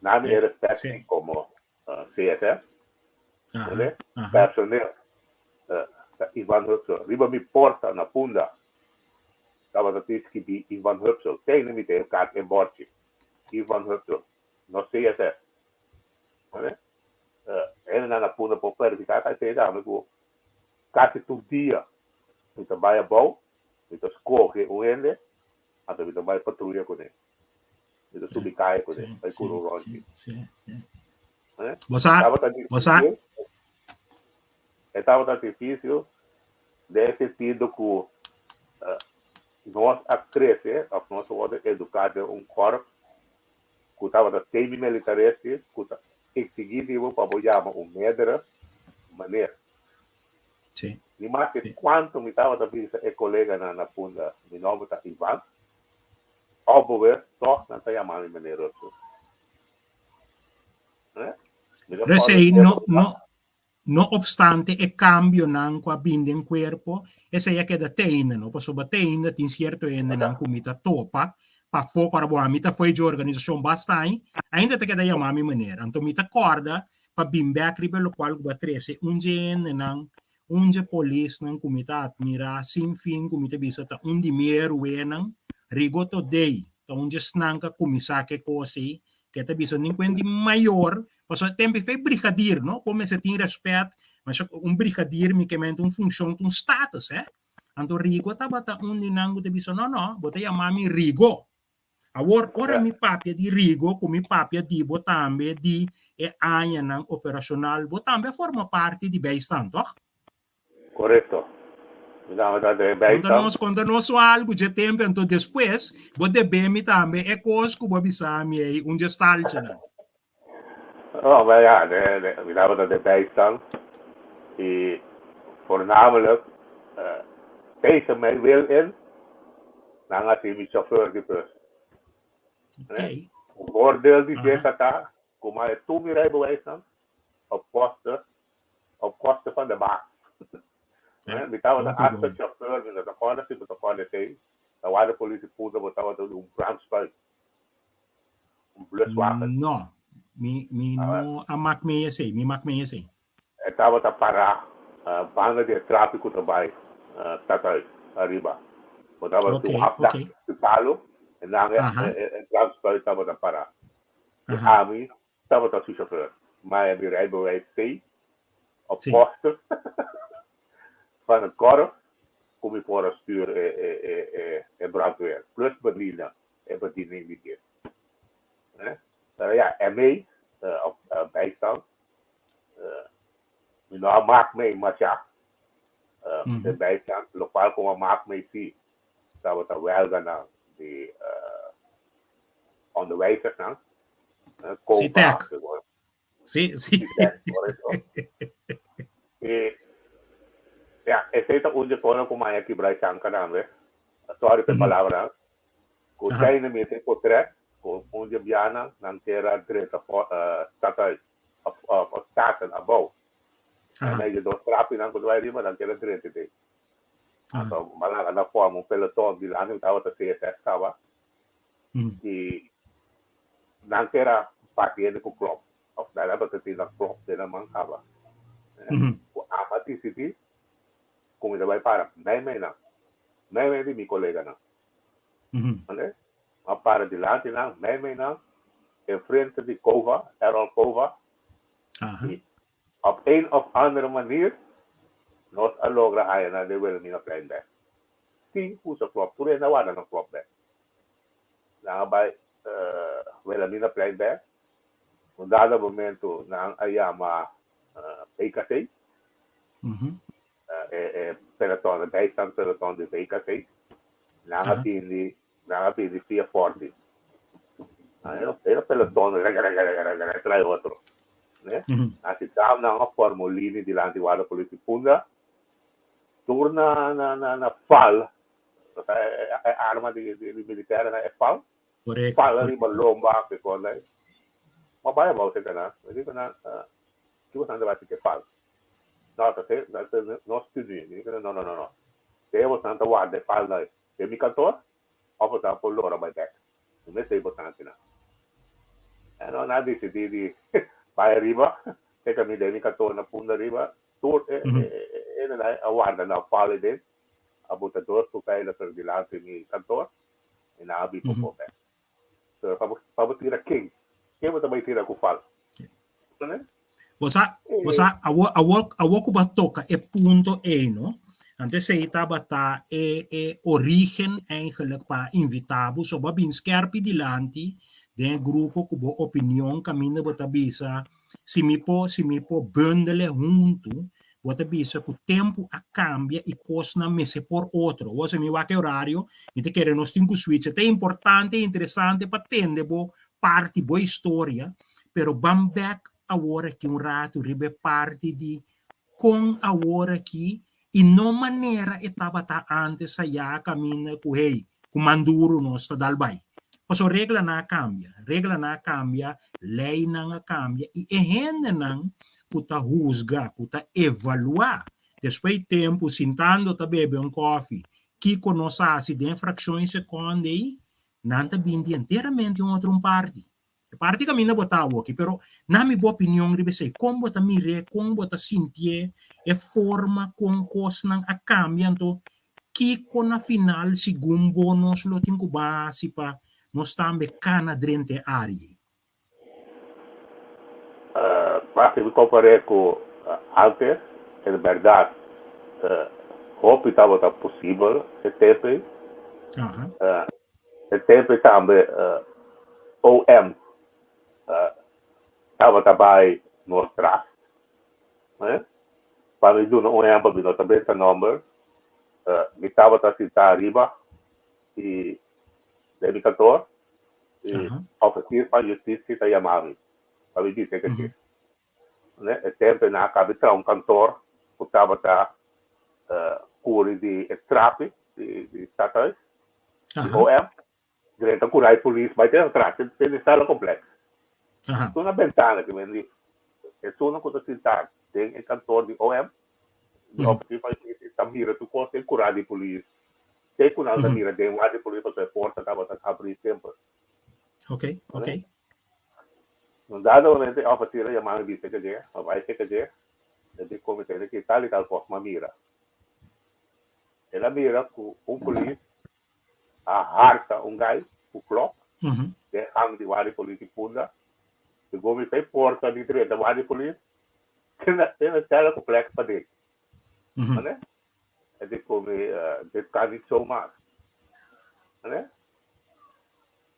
Nan mi e rèspèt komo CSF, Oké, personeel ta Ivan Hupsel. Riba mi porta na Punda tabata tin skibí Ivan Hupsel. Tene mi ta e kaart e bòrchi. Ivan Hupsel, no CSF. Oké. Hendenan na Punda por verifiká ta esei tambe ku kasi tur dia mi ta bai abou, mi ta skohe un hende, anto mi ta bai patruya kuné. Mi ta subi kaya kuné, bai kuru un ròntji. Bo sa, Tabata bo sa. difísil, e tabata difísil den e sentido ku nos a krese òf nos a wòrdu eduká den un kòrp ku tabata semi-militaristisch ku ta eksigí di bo pa bo yama un meerdere meneer. Sí. Ni maske Sí. kuantu mi tabata bisa e koleganan na Punda mi nòmber ta Ivan, òf bo tòg nan ta yama mi meneer Rutger. Eh? Mi ta Pero esei kòrda no, tempu no, no obstante e kambionan ku a bin den kuerpo, esei a keda te ainda, no? Pasobra te ainda tin sierto hendenan ku mi ta topa pafó, ku ora bo ami ta fo'i dje organisashon basta aña, ainda ta keda yama mi meneer. Anto mi ta kòrda pa bin bèk riba e lokual ku bo a trese un dje hendenan, un dje polisnan ku mi ta atmirá sin fin, ku mi ta bisa ta un di mi héroenan, Rigo Todey, ta un dje esnan ku a kuminsá ku e kos ei, ke ta bisa ninkuen di mayor, pasobra e tempu ei brigadier, no? Bo mester tin rèspèt, masha un brigadier mi ke mente un funshon ta un status, hè. Anto Rigo tabata un di nan ku ta bisa, no, no, bo ta yama mi Rigo. Awor, ora mi papia di Rigo, ku mi papia di bo tambe di e añanan operashonal, bo tambe a forma parti di bijstand, tòg? Korekto. Mi tabata den Konta bijstand. nos, konta nos su algu dje tempu, anto despues bo debe mi tambe e kos ku bo a bisa mi ei, un dje stalchenan. No, maar ja, mi tabata den bijstand i voornamelijk tegen mijn wil in, nan a hasi mi chauffeur di bus. Oké. Un voordeel di dje ta ta ku mi a tur mi rijbewijsnan op kosten, op kosten van de baas. Mi tabata hasta chauffeur, mi no ta kòrda si bo ta kòrda esei, ta wak de politie puntra bo tabata un brandspuit. Un bluswagen. No, mi mi no a mak mee esei, mi mak mee esei. E tabata pará banda di e trapi ku ta bai Stadhuis ariba. Bo tabata tin un afdak di palu i nan e brandstui tabata pará. I ami tabata su shofer. Ma e mi rijbewijs sei op kosten van het korps ku mi por a stuur e brandweer plus bediening. E bediening di dies. Pero ya, MA, of bijstand, mi no a maak mee masha. De bijstand, lokual ku a maak mee si, tabata wèlganan di onderwijzersnan. Si tèk. Si, si. Korekto. I ya, esei ta un dje kosnan ku maña kibra e chanka tambe. Sorry pa e palabranan. Ku China mi tin potrèt ku un dje bianan nan kier a drenta stadhuis of Staten abou. En e dje dos trapinan ku ta bai riba nan kier a drenta den. Anto bo laga nan forma un peloton dilanti mi tabata CSS kaba i nan kier a bati hende ku klòp of nan tabata tin nan klòp den nan man kaba. Ku ami a disidí ku mi ta bai para meimei nan, meimei di mi koleganan. Ande? A para dilanti nan, meimei nan, enfrente di Cova, Errol Cova. I op een of andere manier nos a logra haya nan den Wilhelminaplein bek. Sin usa klop, tur hende a warda nan klop bek. Nan a bai Wilhelminaplein bek. Un dado momento nan a yama VKC, e peloton, e bijstand peloton di VKC. Nan a bini, nan a bini via Forti. E peloton rega rega rega rega rega trae otro. Ne? Nan si dam nan a forma un lini dilanti Guarda Politie Punda. Tur na na na na fal, e arma di di militaire na e fal. Correcto. Fal riba lomba ke kon dai. Ma bai abou serka nan. Mi di ku nan, kiko nan ta bai hasi ke fal? No, ta te, ta te nos studie. Mi di ku nan, no, no, no, no. Te bosan ta warda e fal dai den mi kantor, òf bosan por lora bai bèk. Mi mester bosan asina. En nan a disidí di bai ariba, te kaminda den mi kantor na punda riba, tur e hendenan a warda nan fal aden, a buta dos beveiligers dilanti mi kantor, i nan a bin por por bèk. So, pa bo, pa bo tira ken? Ken bo ta bai tira ku fal? Bo Bo sa, bo sa, awor, awor, awor ku bo a toka e punto ei, no? Anto esei tabata e, e origen eigenlijk pa invitá bo. So bo a bin skerpi dilanti den e grupo ku bo opinion kaminda bo ta bisa, si mi por, si mi por bundele huntu, bo ta bisa ku tempu a kambia i kosnan mester por otro. Awor si mi wak e orario, mi ta kere nos tin ku switch. Ta importante i interesante pa tende bo parti, bo historia, pero ban bek awor aki un ratu riba e parti di kon awor aki i no manera e tabata antes ayá kaminda ku hey, ku man duru nos ta dal bai. Pasobra reglanan a kambia, reglanan a kambia, leinan a kambia i e hendenan ku ta husga, ku ta evaluá despues tempu sintando ta bebe un kòfi, kiko nos a hasi den frakshon i sekònde ei, nan ta bin di enteramente un otro un parti. E parti kaminda bo ta awoki, pero na mi bo opinion riba esei, kon bo ta mir'é, kon bo ta sintié, e forma kon kosnan a kambia, anto kiko na final segun bo nos lo tin ku ban hasi pa nos tambe kana drenta e área ei? Mas si mi kompar'é ku antes, en bèrdat hopi tabata posibel e tempu ei. E tempu ei tambe OM tabata bai nos tras. Pa mi duna un ehempel, mi no ta benta nomber, mi tabata sinta ariba i den mi kantor i ofisier pa justisia ta yama mi pa mi bisa ke ke. E tempu ei nan a kaba di traha un kantor ku tabata kuri di e trapi di stadhuis, di OM, drenta ku rai polis bai te atras te den sala kompleks. Tur na bentana ki men di esunnan ku ta sinta den e kantor di OM, di ofisier pa justisia, ta mira tur kos den kura di polis, te ku nan ta mira den wak di polis pasobra e porta tabata habri semper. Un dado momento e ofisier a yama mi bisa ke dje, mi bai ke dje, e di ku mi tene ki tal i tal kos, mi a mira. El a mira ku un polis a harta un gai ku klòp den hang di wak di polis di Punda. Segun mi ta e porta di drenta wak di polis te na te na sèla kompleks paden. Mane? E di ku mi dit kan niet zomaar. Mane?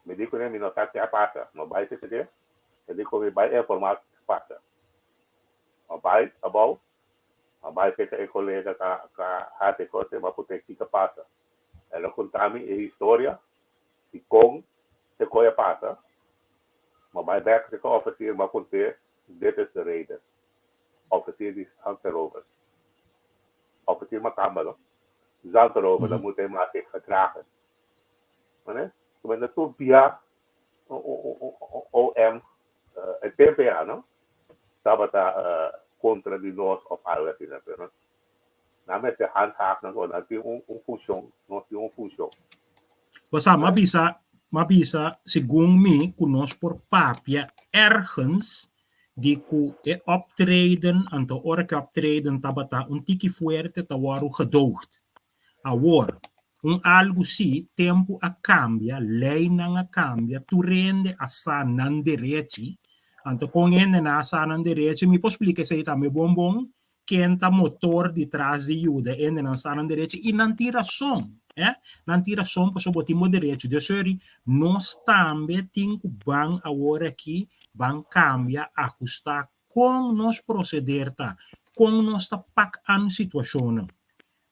Mi di kuné mi no sa ke a pasa. No bai seke dje. E di ku mi bai informá ke a pasa. No bai abou. A bai serka e kolega ka ka hasi e kos, e bo a puntra kiko a pasa. El a konta mi e historia di kon e koi a pasa. Mi a bai bèk serka òfisier, mi a kont'é, Dit is de reden. Òfisier di Zanterover. Òfisier makamba no. Zanterover, dan moet hij maar zich gedragen. Mane? Ku men tur bia OM e tempo ya no tabata kontra di nos of algo asina pero nan mester handhaaf nan nan tin un funcion nos tin un funcion. Bo sa m'a bisa m'a bisa segun mi ku nos por papia ergens di ku e optreden anto ora ku e optreden tabata un tiki fuerte ta wòrdu gedoogd. Awor, un algu si, tempu a kambia, leinan a kambia, tur hende a sa nan derechi. Anto kon hendenan a sa nan derechi? Mi por splika esei tambe bon bon, ken ta motor di tras di yuda hendenan sa nan derechi i nan tin rason, eh. Nan tin rason pasobra bo tin bo derechi. Dus sori, nos tambe tin ku ban awor aki, ban kambia, ahustá kon nos proseder ta, kon nos ta pak an situashonnan.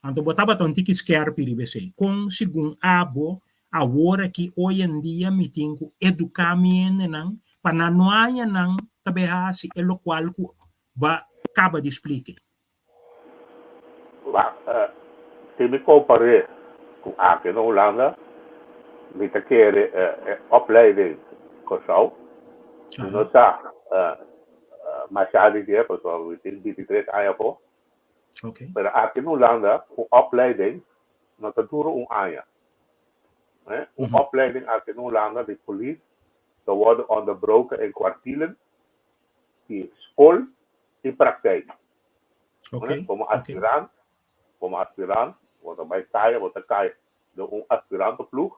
Anto bo tabata un tiki skerpi riba esei. Kon segun abo, awor aki, hoy en dia, mi tin ku eduká mi hendenan pa nan no haña nan ta bay hasi e lokual ku bo a kaba di splika ei? Wak, si mi kompar'é ku aki na Hulanda, mi ta kere e opleiding Kòrsou. Mi no sa masha di dje pasobra mi tin bintitres aña afó. Pero aki na Hulanda un opleiding no ta dura un aña. Un opleiding aki na Hulanda di polis ta wordo onderbroken in kwartielen di skol i praktijk. Komo aspirant, komo aspirant bo ta bai kaya, bo ta kai den un aspirantenploeg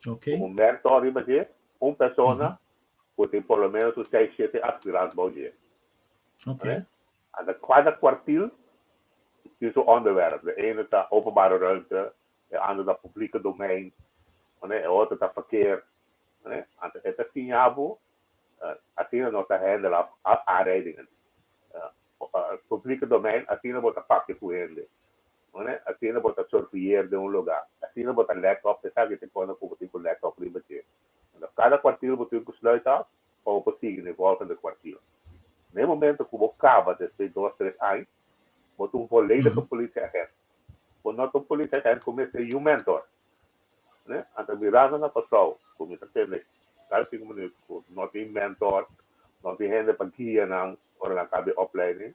ku un mentor riba dje, un persona ku tin por lo menos un seis, shete aspirant bou dje. Anto kada kwartiel tin su onderwerp. De ene ta openbare ruimte, e ander ta publieke domein, e otro ta verkeer. Anto e ta siña bo asina nos ta handle aanrijdingen. Publieke domein, asina bo ta papia ku hende. Asina bo ta surveilleer den un lugá. Asina bo ta let op, esaki ta e kos ku bo tin ku let op riba dje. Anto kada kwartiel bo tin ku sluit af pa bo por sigui na e volgende kwartiel. Na e momento ku bo kaba despues dos, tres aña, bo ta un volledige politieagent. Bo no ta un politieagent ku mester yu mentor. Anto mirando na Kòrsou ku mi ta tende kada sinku minüt ku no tin mentor, no tin hende pa guia nan ora nan kaba e opleiding,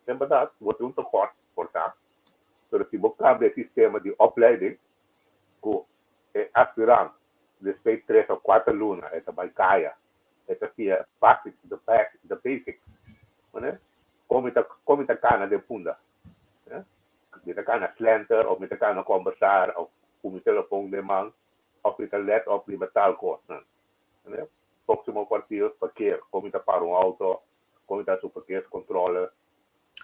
en bèrdat bo tin un tekort por ta, pero si bo kambia e sistema di opleiding ku e aspirant despues tres òf kuater luna e ta bai kaya, e ta siña basic, the basics, kon mi ta kon mi ta kana den punda. Mi ta kana slenter of mi ta kana kombersar of ku mi telefon den man of mi ta let op riba tal kosnan. Próksimo kwartier parkeer, kon mi ta para un outo, kon mi ta hasi un parkeerskontrole.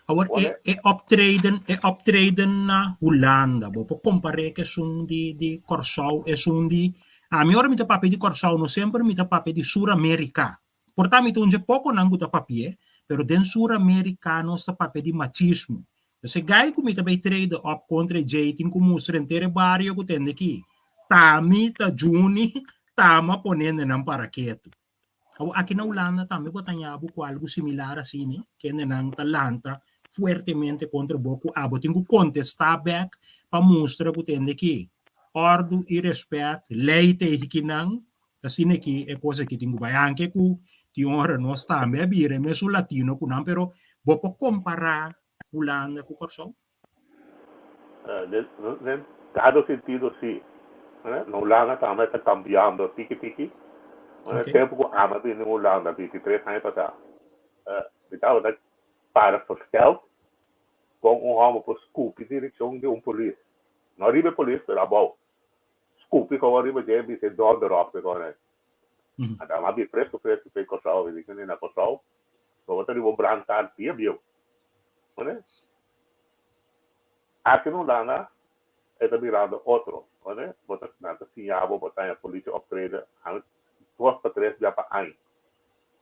Awor e e optreden e optreden na Hulanda bo por kompar'é ku esun di di Kòrsou esun di ami ora mi ta papia di Kòrsou no semper mi ta papia di Sur Amerika Por ta mi ta un dje poconan cu ta papi'e, pero den Sur America nos ta papia di machismo. Entonces e guy cu mi ta bay trade up contra e djey tin cu mustra henter e bario cu tende aki, ta mi ta Juni, ta mi a ponende nan para ketu. Awor aki na Hulanda tambe bo ta haña bo cu algo similar asina, kendenan ta lanta fuertemente contra bo cu abo tin cu contesta bek pa mustra cu tende aki, ordu y respet, ley ta ehikinan, Ta asina ki e kos aki tin ku bai. Anke ku tin ora nos tambe a bira e mesun latino ku nan, pero bo por kompará Hulanda ku Kòrsou? Den dado sentido si. Na Hulanda tambe ta kambiando tiki tiki. E tempu ku ami a bini Hulanda bintitres aña pasá, mi tabata para versteld kon un hòmber por skupi direkshon di un polis. No riba e polis, pero abou. Scupi como riba dje bisa e donder op ke kore. Ata m'a bi fresco fresco pe Kòrsou, mi di kende na Kòrsou bo ta riba un brandkaart bia bieu. Oné? Aki na Hulanda e ta mirando otro. Oné? Bo ta nan ta siña bo, bo ta haña politie optreden han dos pa tres bia pa aña.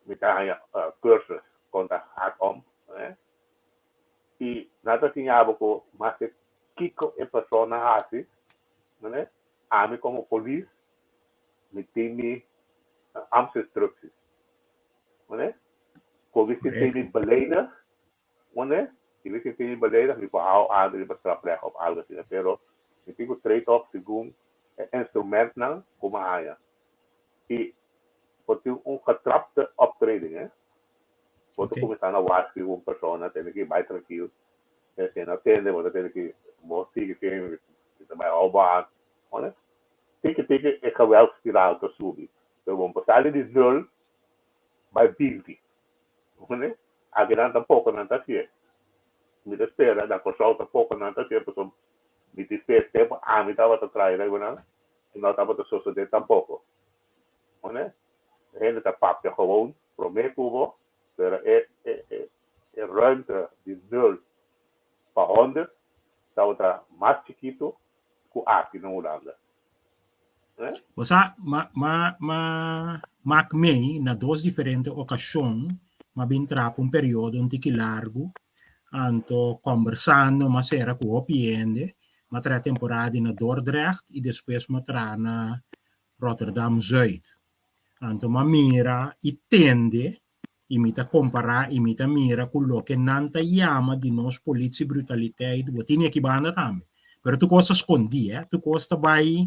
Mi ta haña cursus kon ta hak om. Oné? I nan ta siña bo ku maske kiko e persona hasi, Mane, ami komo polis mi tin mi ambtsinstructies. Mane, ku mi sinti mi beledig, mane, si mi sinti mi beledig mi por hou aan riba strafrecht of algo asina, pero mi tin ku treed op segun e instrumentnan ku mi a haña. I por tin un getrapte optreding, he. Bo ta kuminsá na waarschuwen un persona, tende ki bai trankil, E no tende, bo ta tende ki bo sigui tin, mi ta bai hou bo aan. Hoor. Tiki tiki e geweldspiraal ta subi. Pero bo por sali di nul bai binti. Hoor. Akinan tampoko nan ta hacié. Mi ta spera na Kòrsou tampoko nan ta hacié pasobra mi tin fe tempu ami tabata traha riba nan e no tabata sosodé tampoko. Hoor. Hende ta papia gewoon promé ku bo pero e e e E ruimte di nul pa honderd tabata mas chikitu ku aki na Hulanda. Bo sa, ma, ma, ma mak mei na dos diferente okashon m'a bin traha pa un periodo un tiki largu, anto kòmbersando m'a sera ku hopi hende, m'a traha temporada di na Dordrecht i despues m'a traha na Rotterdam Zuid. Anto m'a mira i tende i mi ta kompará i mi ta mira ku loke nan ta yama di nos politiebrutaliteit bo tin aki banda tambe. Pero tur kos ta skondí, eh, tur kos ta bai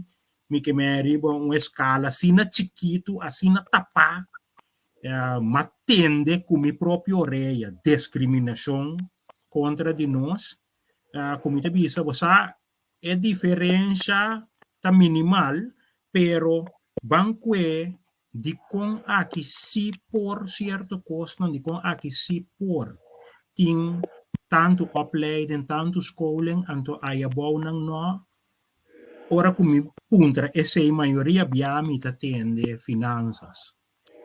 mi ke men riba un eskala asina chikitu, asina tapá, m'a tende ku mi propio orea deskriminashon kontra di nos, ku mi ta bisa bo sa E diferensha ta minimal, pero ban kue dikon aki si por sierto kosnan, dikon aki si por tin tantu opleiding, tantu scholing, anto ayabounan no. Ora ku mi puntra esei mayoria bia mi ta tende finansas.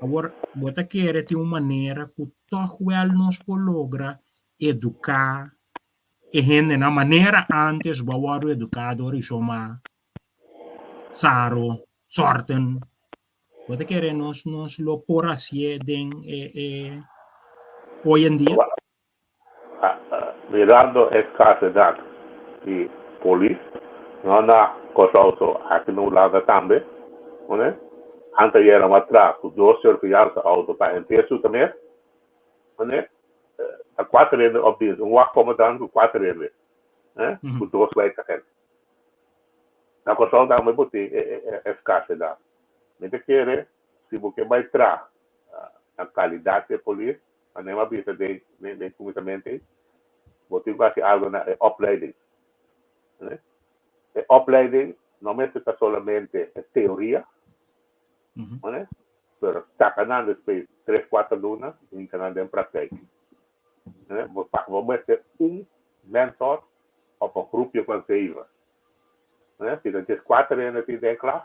Awor, bo ta kere tin un manera ku tòg wèl nos por logra eduká e hendenan manera ántes bo a wòrdu eduká dor di Shoma, Saro, Sorten? Bo ta kere nos nos lo por hasié den e e hoy en dia? Mirando e skarsedat di polis, no na Kòrsou so, aki na Hulanda tambe, ne? Anteayer a tra ku dos surveillance auto pa henter Zoetermeer, ne? Ta kuater hende op dienst, un wachtcommandant ku kuater hende, ne? Ku dos wijkagent. Na Kòrsou tambe bo tin e skarsedat. Mi ta kere si bo ke bai tra na kalidat di e polis, Manera mi a bisa den den kuminsamentu ei, bo tin ku hasi algu na e opleiding. E opleiding no mester ta solamente e teoria, pero saka nan despues tres kuater luna i hinka nan den praktijk. Bo bo mester un mentor òf un grupio van zeven. Si ta dieskuater hende tin den klas,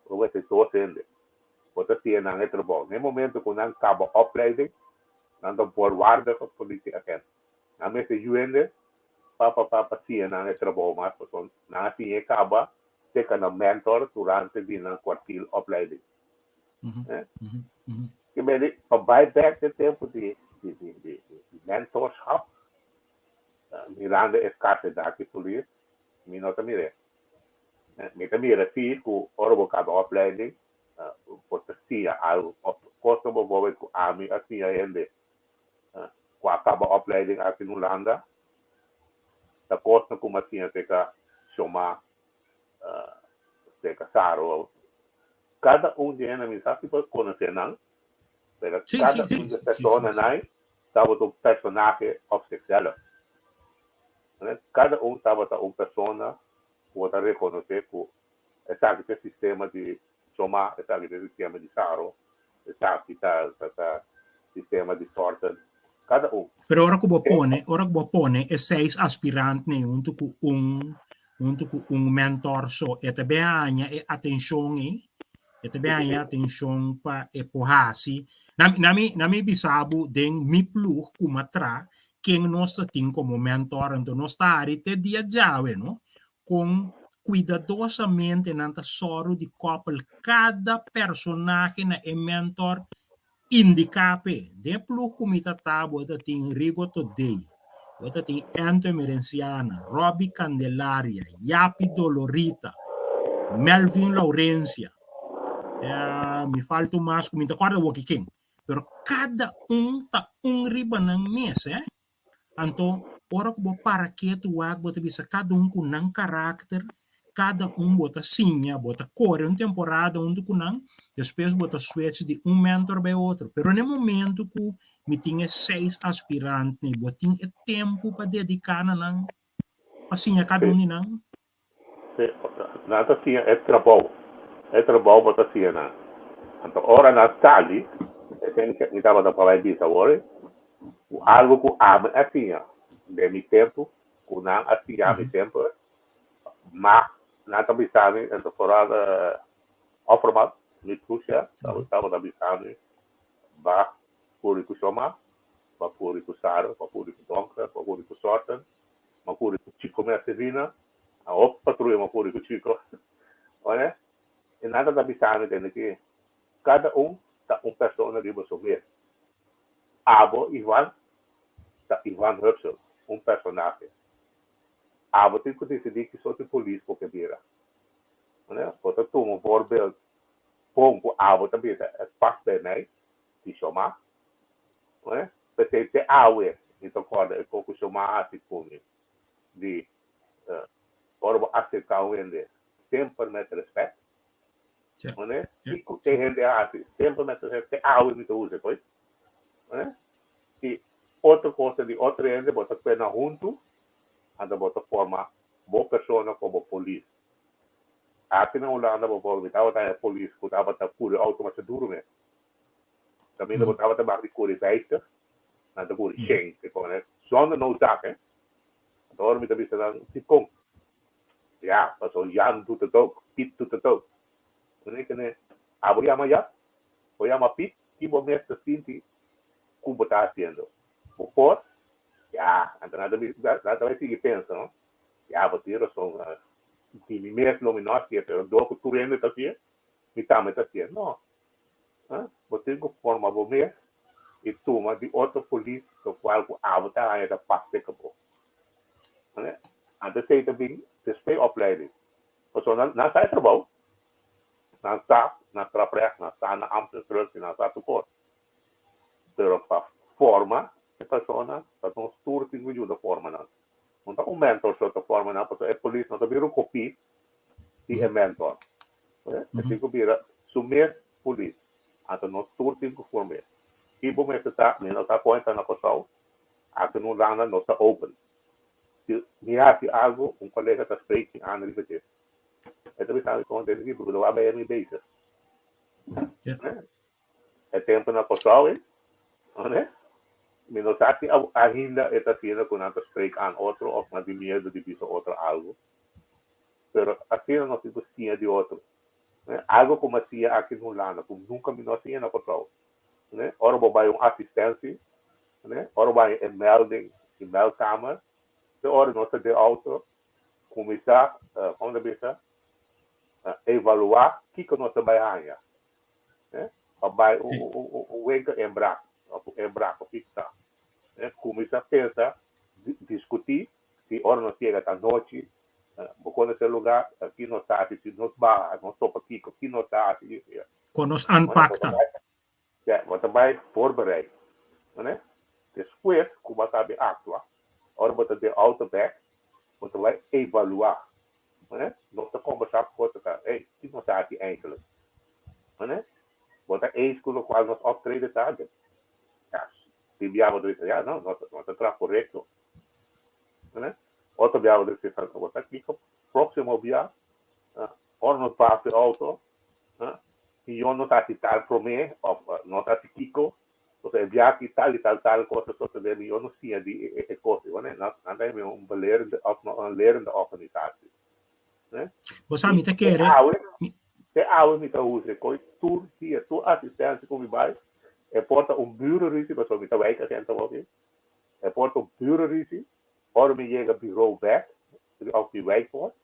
bo mester dos hende. Bo ta siña nan e trabou. Na e momento ku nan kaba opleiding, nan ta volwaardige politieagent. Nan mester yu hende pa pa pa pa siña nan e trabou mas pasobra nan a siña e kaba teka nan mentor durante di nan kwartiel opleiding. Ke mende pa bai bek den tempu di di di di di mentorschap, mirando e skarsedat di polis, mi no ta mir'é. Mi ta mira si ku ora bo kaba opleiding bo ta siña algu òf kos ku bo ku ami a siña hende ku a kaba opleiding aki na Hulanda ta kosnan ku mi a siña serka Shoma, serka Saro. Kada un di hende mi sa si bo konosé nan, pero kada un di e personanan tabata un personahe op zichzelf. Kada un tabata un persona ku bo ta rekonosé ku esaki ta e sistema di Choma, esaki ta e sistema di Saro, esaki ta ta sistema di Sorten. Kada un. Pero ora ku bo pone, ora ku bo pone e seis aspirantnan huntu ku un, huntu ku un mentor so, e ta bin haña e atenshon ei, e ta bin haña e atenshon pa e por hasi. Na na mi na mi bisa bo den mi ploeg ku mi a traha, ken nos ta tin komo mentor, anto nos ta hari te dia djawe, no? Kon kuidadosamente nan ta sòru di kòpel kada personahe na e mentor indiká p'e. Den e ploeg ku mi ta ta, bo ta tin Rigo Todey, bo ta tin Anthony Merenciana, Robby Candelaria, Yapi Dolorita, Melvin Laurencia, mi falta un mas ku mi ta kòrda awor ken. Pero kada un ta un riba nan mes, eh. Anto, ora ku bo para ketu wak, bo ta bisa kada un ku nan karakter, kada un bo ta siña, bo ta kore un temporada huntu ku nan, despues bo ta switch di un mentor bai otro. Pero na e momento ku mi tin e seis aspirantnan, bo tin e tempu pa dediká na nan, pa siña kada un di nan? Sí, nan ta siña e trabou. E trabou bo ta siña nan. Anto ora nan sali, esei mi tabata por bai bisa awor, ku algu ku ami a siña den mi tempu, ku nan a siña mi semper, ma nan ta bisa mi, anto foral Offerman, mi pusha, tabata bisa mi, ba kuri ku Shoma, ba kuri ku Saro, ba kuri ku Donker, ba kuri ku Sorten, Ma kuri ku Chico Mercedina, a hopi patruya ma kuri ku Chico. Oye, e nan ta bisa mi tende ki kada un ta un persona riba su mes. Abo, Ivan, ta Ivan Hupsel, un personahe. Abo tin ku disidí ki sorti polis bo ke bira. Oye, bo ta tuma voorbeeld bon ku abo ta bisa e pas bij mij, di Shomá. Oye, p'esei te awe mi ta kòrda e kos ku Shomá a hasi ku mi, di ora bo aserká un hende semper met rèspèt. Oye, kiko e hende a hasi semper met rèspèt, te awe mi ta usa e kos. Oye, i otro kos di otro hende bo ta kuena huntu, anto bo ta forma bo persona komo polis. Aki na Hulanda bo por mi tabata haña polis ku tabata kuri outo masha duru mes. Kaminda bo tabata bak di kuri 50, nan ta kuri 100, te pone zonder noodzaak he. Anto ora mi ta bisa nan, dikon? Ya, pasobra Jan doet het ook, Piet doet het ook. Wanneer kende, abo yama Jan? Bo yama Piet? Ki bo mes ta sinti ku bo ta hasiendo? Bo por? Ya, anto nan ta nan ta bai sigui pensa, no? Ya, bo tin rason. Di mi mes lo mi no hasié, pero dor ku tur hende ta hasié, mi tambe ta hasié. No. Bo tin ku forma bo mes i tuma di otro polis lokual ku abo ta haña ta pas serka bo. Anto esei ta bin despues opleiding. Pasobra nan sa e trabou, nan sa na strafrecht, nan sa na ambtsinstructie, nan sa tur kos. Pero pa forma e persona ta nos tur tin ku yuda forma nan. No ta un mentor so ta forma nan pasobra e polis no ta bira un kopie di e mentor. E tin ku bira su mes polis. Anto nos tur tin ku form'é. I bo mester sa, mi no sa kon e ta na Kòrsou, aki na Hulanda nos ta open. Si mi hasi algu, un kolega ta spreek mi aan riba dje. E ta bisa mi kon den di broeder, waar ben je mee bezig? E tempu na Kòrsou ei, mi no sa si ainda e ta asina ku nan ta spreek aan otro òf nan tin miedu di bisa otro algu. Pero asina nos tin ku siña di otro. Algu ku mi a siña aki na Hulanda ku nunka mi no a siña na Kòrsou. Ora bo bai un asistensi, ora bo bai e melding, e meldkamer, te ora nos ta den outo kuminsá, komo ta bisa, evaluá kiko nos ta bai haña. Pa bai un winkel inbraak of un inbraak of kiko ta. Kuminsá pensa, diskutí, si ora nos yega ta anochi, bo konosé lugá, ki nos ta hasi, si nos baha, nos topa kiko, ki nos ta hasi. Kon nos aanpakta. Ja, bo ta bai voorbereid. Despues ku bo a kabe aktua, ora bo ta den outo bek, bo ta bai evaluá. Nos ta kombersá ku otro ta, hey, ki nos ta hasi eindelijk? Bo ta eens ku lokual nos optreden ta? Ja, tin bia bo ta bisa, ja, no, nos ta traha korekto. Otro bia bo ta bisa, bo ta kiko próksimo bia, ora nos pasa e outo, Si yo no ta hasi tal promé òf no ta hasi kiko, pasobra e biaha aki tal i tal tal kos a sosodé mi, yo no siña di e kos ei. Nan ta hemi un belerende òf un lerende organisatie. Bo sa mi ta kere. Te awe mi ta usa e kos tur dia, tur asistensia ku mi bai, e por ta un burenruzie, pasobra mi ta wijkagent awor aki, e por ta un burenruzie, ora mi yega bureau bèk òf di wijkpost,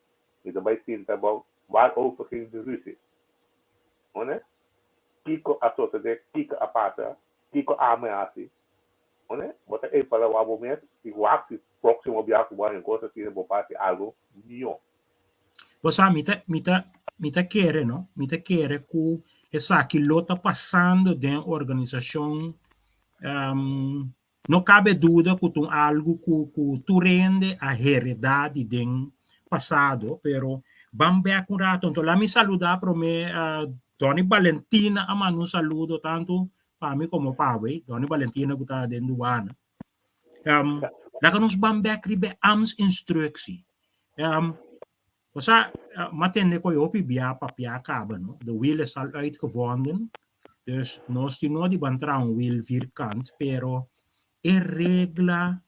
Mi ta bai sinta bo waarover ging de ruzie? Hone? Kiko a sosode? Kiko a pasa? Kiko ami a hasi? Hone? Bo ta evaluá bo mes i wak si próksimo bia ku bo haña un kos asina bo por hasi algu mihó. Bo sa, mi ta, mi ta, mi ta kere, no? Mi ta kere ku esaki lo ta pasando den organisashon No cabe duda cu ta un algo cu cu tur hende a hereda di den pasado, pero ban bek un rato. Anto laat mi saluda prome Donny Balentina a manda un saludo tanto pa mi como pa bo, Donny Balentina cu ta den Douane. Laga nos ban bek riba e ambtsinstructie. Bo sa, m'a tende cu e hopi bia papia caba, no? De wiel is al uitgevonden. Dus nos tin no di ban traha un wiel vierkant, pero e regla,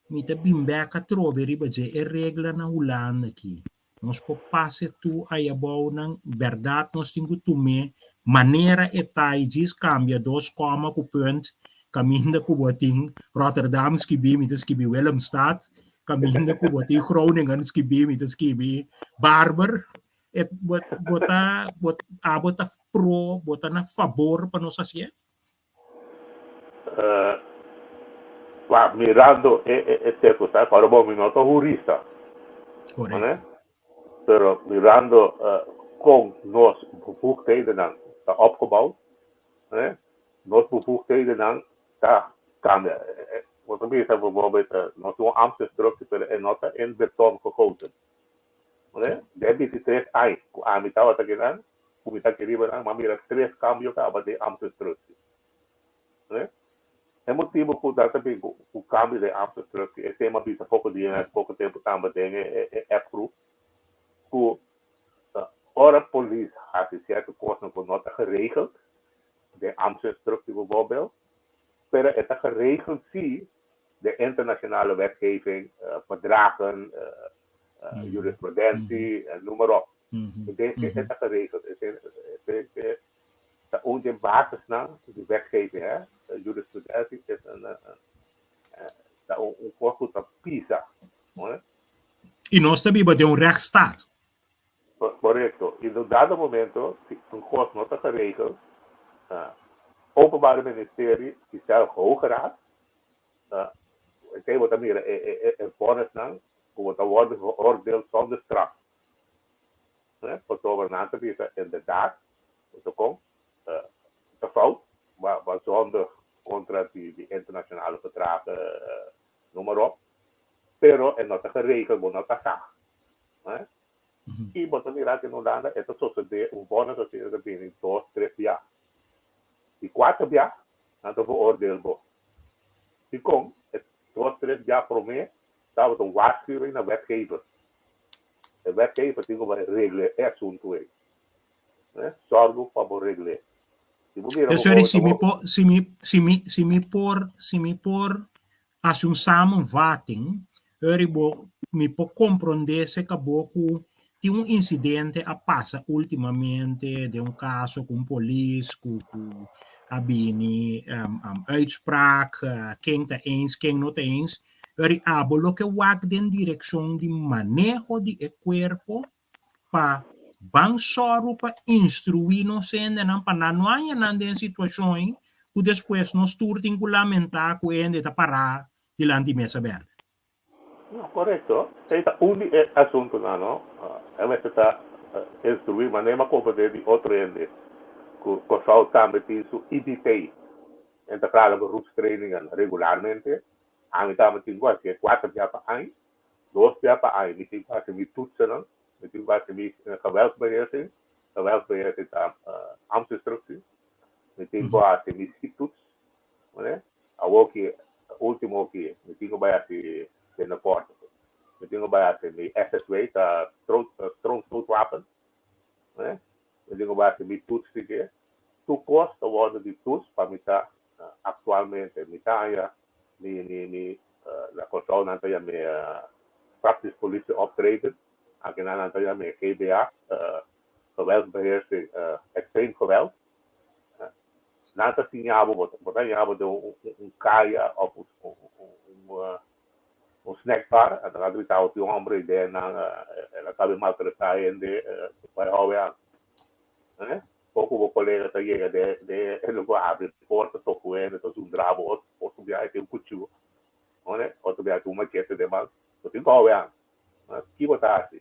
mi ta bin bek atrobe riba dje, e regla na Hulanda aki, nos por pasa tur ayabou nan, berdad nos tin cu tum'é manera e ta y djis cambia dos coma cu punt, caminda cu bo tin Rotterdam skibi, mi ta skibi Willemstad, Caminda cu bo tin Groningen skibi, mi ta skibi Barber. Et bo, bo ta, bo, abo ta pro, bo ta na fabor pa nos hacié? Pa mirando e, e, e circunstancia, ahora bo mi no ta hurista. Correcto. Ne? Pero mirando con nos bevoegdhedennan ta opgebouwd, ne? Nos bevoegdhedennan ta cambia. Bo ta bisa bijvoorbeeld, nos tin un ambtsinstructie, pero e no ta in beton gegoten. Ne? Den 23 aña cu ami tabata akinan, cu mi ta aki riba nan, mi a mira tres cambio caba den ambtsinstructie. Ne? E motibo cu nan ta bin cu cambio den ambtsinstructie, esey mi a bisa poco dia, poco tempo tambe den e app groep, cu ora polis haci cierto cosnan cu no ta geregeld, den ambtsinstructie bijvoorbeeld, pero e ta geregeld si den internationale wetgeving, verdragen, jurisprudentie, noem maar op. Den e ta geregeld. Ta un di e basisnan di wetgeving, hè. Jurisprudentie is een, ta un, un kos ku ta pisa, hè. I nos ta biba den un rechtsstaat. Korekto. I na un dado momento, si un kos no ta geregeld, Openbare Ministerie i sèlf Hoge Raad, esei bo ta mira e e vonnisnan ku bo ta wòrdu veroordeeld zonder straf. Pasobra nan ta bisa inderdaad, bo kon, ta fout, bo zondig kontra di internashonale verdragen, noem maar op, pero e no ta geregeld, bo no ta sa. I bo ta mira aki na Hulanda e ta sosodé un vonnis asina ta bini dos, tres bia. Di kuater bia nan ta veroordeel bo. Dikon? E dos, tres bia promé tabata un waarschuwing na wetgever. E wetgever tin ku bai regla e asuntu ei. Sòrgu pa bo regl'é. Si bo mira bo Sorry, hopi si ta mi bo. por, si mi, si mi, si mi por, si mi por hasi un samenvatting, ori bo, mi por komprondé serka bo ku tin un insidente a pasa últimamente den un kaso ku un polis ku ku a bini uitspraak, ken ta eens, ken no ta eens. Ori abo loke wak den direkshon di maneho di e kuerpo pa ban sòru pa instruí nos hendenan pa nan no haña nan den situashon ei ku despues nos tur tin ku lamentá ku e hende ta pará dilanti mesa bèrdè. No, korekto. Ei ta un di e asuntunan, no? E mester ta instruí, manera mi a komprendé di otro hende ku Kòrsou tambe tin su IBT, Integrale Beroepstrainingen, regularmente. Ami tambe tin ku hasié kuater bia pa aña. Dos bia pa aña mi tin ku hasi mi toetsennan, mi tin ku hasi mi geweldsbeheersing, geweldsbeheersing ta ambtsinstructie, mi tin ku hasi mi schiettoets, ne? Awor ki ultimo ki mi tin ku bai hasi binnenkort, mi tin ku bai hasi mi SSW, ta stroomstootwapen, ne? Mi tin ku bai hasi mi toets di ke. Tur kos ta wòrdu di toets pa mi sa aktualmente mi ta haña Mi mi mi na Kòrsou nan ta yam'é praktisch politie optreden, akinan nan ta yam'é GBA, geweldsbeheersing, extreem geweld. Nan ta siña bo, bo ta haña bo den un kaya òf un un snackbar, anto nan ta bisa bo tin un hòmber ei den nan el a kabe maltratá hende, bai hou e an. Poco bo colega ta yega den den e lugar habri porta toca un hende ta zundra bo otro otro biaha tin un cuchiu one otro biaha tin un machete den man bo tin cu hou an ki bo ta haci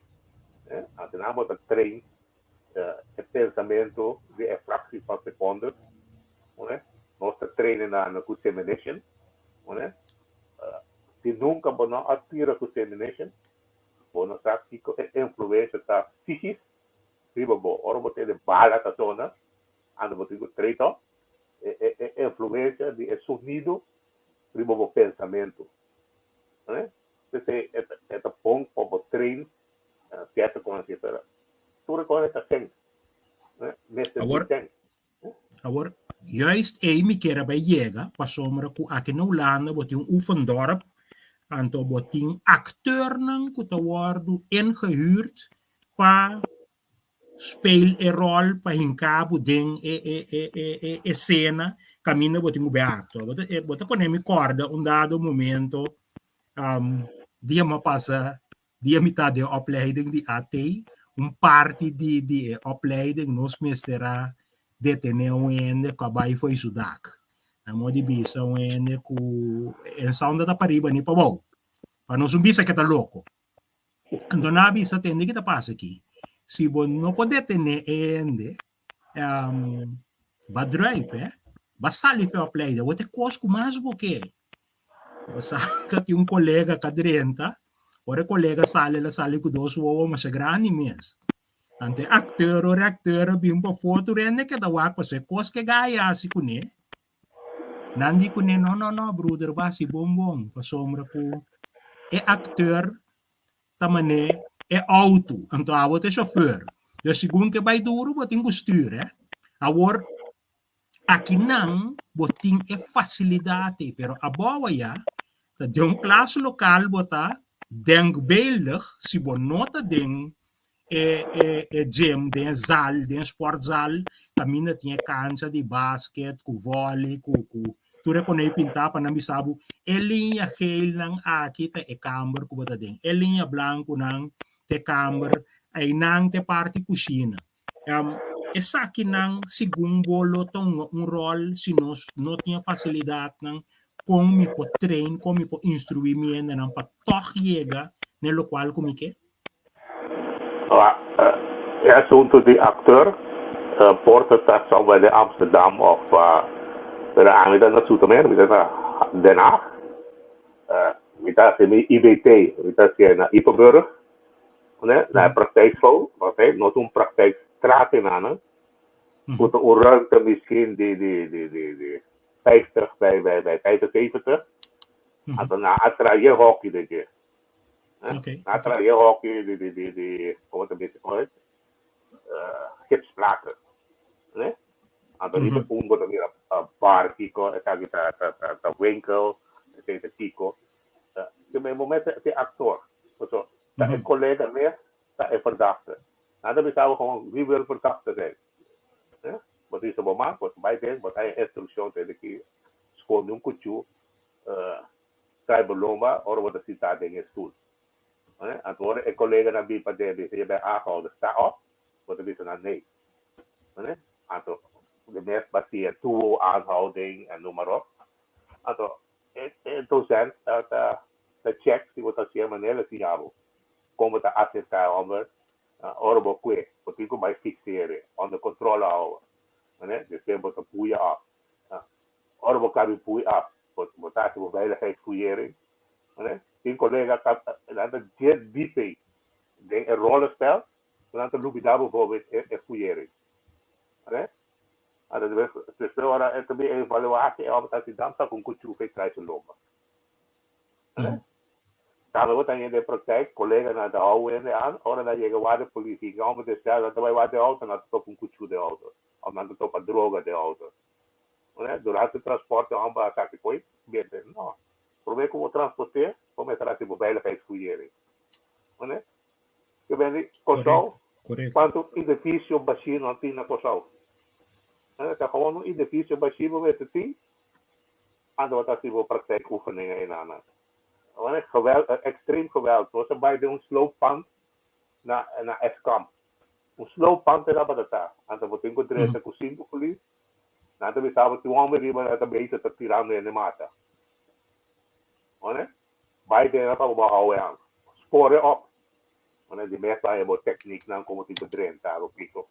anto nan bo ta train e pensamento di e fractie van seconde one nos ta train nan cu semination one si nunca bo no a tira cu semination bo no sa kico e influencia ta psichisch Riba bo, ora bo tene bala ta sona, anda bo tin ku trei tòg, e e e influensia di e sonido riba bo pensamentu. Oké? P'esei e ta e ta bon pa bo train sierto kos así, pero tur e kos ei ta sen. Mester di Awor, sen. awor, juist ei mi kier a bai yega, pasobra ku aki na Hulanda bo tin un oefendorp, anto bo tin akteurnan ku ta wòrdu ingehuurd pa speel e rol pa hinca bo den e e e e e escena caminda bo tin cu bay actua. Bo ta bo ta pone mi corda un dado momento um dia mi a pasa dia mi ta den opleiding di AT un parti di di e opleiding nos mester a detene un hende cu a bay fo'i su dak. Na modo di bisa un hende cu e sound ta pariba ni pabou pa nos un bisa ke ta loco. Anto nan a bisa tende ki ta pasa aki. Si bo no por detené e hende, ba druip, eh? Ba sali for opleiding. Awor ta e kos ku mas bo ke. Bo sa ta tin un kolega ka drenta, ora e kolega sali, el a sali ku dos wowo masha grandi mes. Anto e akteur ora e akteur a bin pafó tur hende keda wak pasobra e kos ke gaya hasi kuné. Nan di kuné, No, no, no, bruder, bo hasi bon bon, pasobra ku e akteur ta mané e outo, anto abo ta e shofèr. Dus segun ke bai duru bo tin ku stür, eh. Awor, akinan bo tin e fasilidat ei, pero abou aya ta den un klas lokal bo ta denkbeeldig si bo no ta den. e e e gym den zaal, den sportzaal, kaminda tin e kancha di basket ku volley ku ku tur e konei pintá pa nan bisa bo e liña geelnan aki ta e kamber ku bo ta den, e liña blankunan ta e kamber, einan ta e parti kushina. Esakinan segun bo lo ta hunga un ròl si nos no tin e fasilidatnan kon mi por train, kon mi por instruí mi hendenan pa tòg yega na e lokual ku mi ke? E asuntu di aktor por ta ta somewhere den Amsterdam of pero ami ta na Zoetermeer, mi ta na Den Haag. Mi ta hasi mi IBT, mi ta hasié na Ypenburg. Ne, na e praktijkschool, oké, no ta un praktijkstraat in nan, ku ta un ruimte misschien di di di di di 50 bij bij bij 75, anto nan a traha e hockey den dje. Nan a traha e hockey di di di di, komo ta bisa oe, gipsplaten, ne. Anto riba un bo ta mira bar kiko, esaki ta ta ta winkel, esei ta kiko. Te e momento e actor, paso ta e colega mes ta e verdachte. Nan ta bisa bo gewoon wie wil verdachte zijn. Bo ta bisa bo man, bo ta bai den, bo ta haña instruccion te ki sconde un cuchu, trae bo lomba ora bo ta sinta den e stoel. Anto ora e coleganan bin paden bisa je bent aangehouden, sta op, bo ta bisa nan nee. Anto de mes basia duo aanhouding en noem maar op. Anto E docent ta ta check si bo ta hacié manera el siña bo con bo ta acerca e homber ora bo cue bo tin cu bay fixere onder controle houden mane despues bo ta puya af ora bo cabi puy af bo ta haci bo veiligheidsfouillering mane tin colega nan ta dje diep ey den e rollenspel nan ta lubida bijvoorbeeld e fouillering mane. Anto despues ora e ta bin evaluatie e hòmber ta hasi damsa ku un kuchufa i trae su lomba. Tambe bo ta hende den praktijk, koleganan ta hou hende aan, ora nan yega wak de polisie, e hòmber ta stel, nan ta bai wak den outo, nan ta topa un kuchu den outo, òf nan ta topa droga den outo. Durante transporte e hòmber a saki koi, bende. No, promé ku bo transport'é, bo mester hasi bo veiligheidsfouillering. Ke bende Kòrsou, kuantu edifisio bashí no tin na Kòrsou? Ta gewoon un edifisio bashí bo mester tin, anto bo ta hasi bo praktijk oefeningen einan. Geweld, extreem geweld. Nos a bai den un slooppand na na Eskamp. Un slooppand e tabata ta. Anto bo tin ku drenta ku sinku polis. Nan ta bisa bo tin un hòmber riba nan ta bezig ta tirando hende mata. Bai den pa bo hou e an. Spore op. Wanneer di mes bai bo teknieknan komo tin ku drenta bo kiko.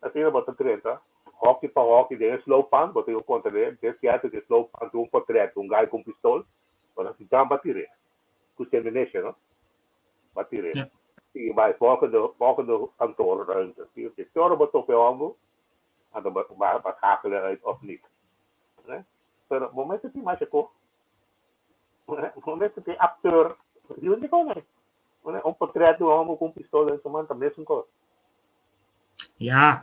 Asina bo ta drenta hoki pa hoki den e slooppand bo tin ku kontrole den sierto di e slooppand tin un potret di un gai ku un pistol bo ta hasi jump ba tir'e ku seminesha no ba tir'e sigui bai volgende volgende kantoorruimte te ora bo topa e homber anto bo ba schakelen uit of niet pero bo mester tin masha ko. Momento tin acteur, di un kon ei. Un portret di un homber ku un pistola den su man ta mesun kos. Ja,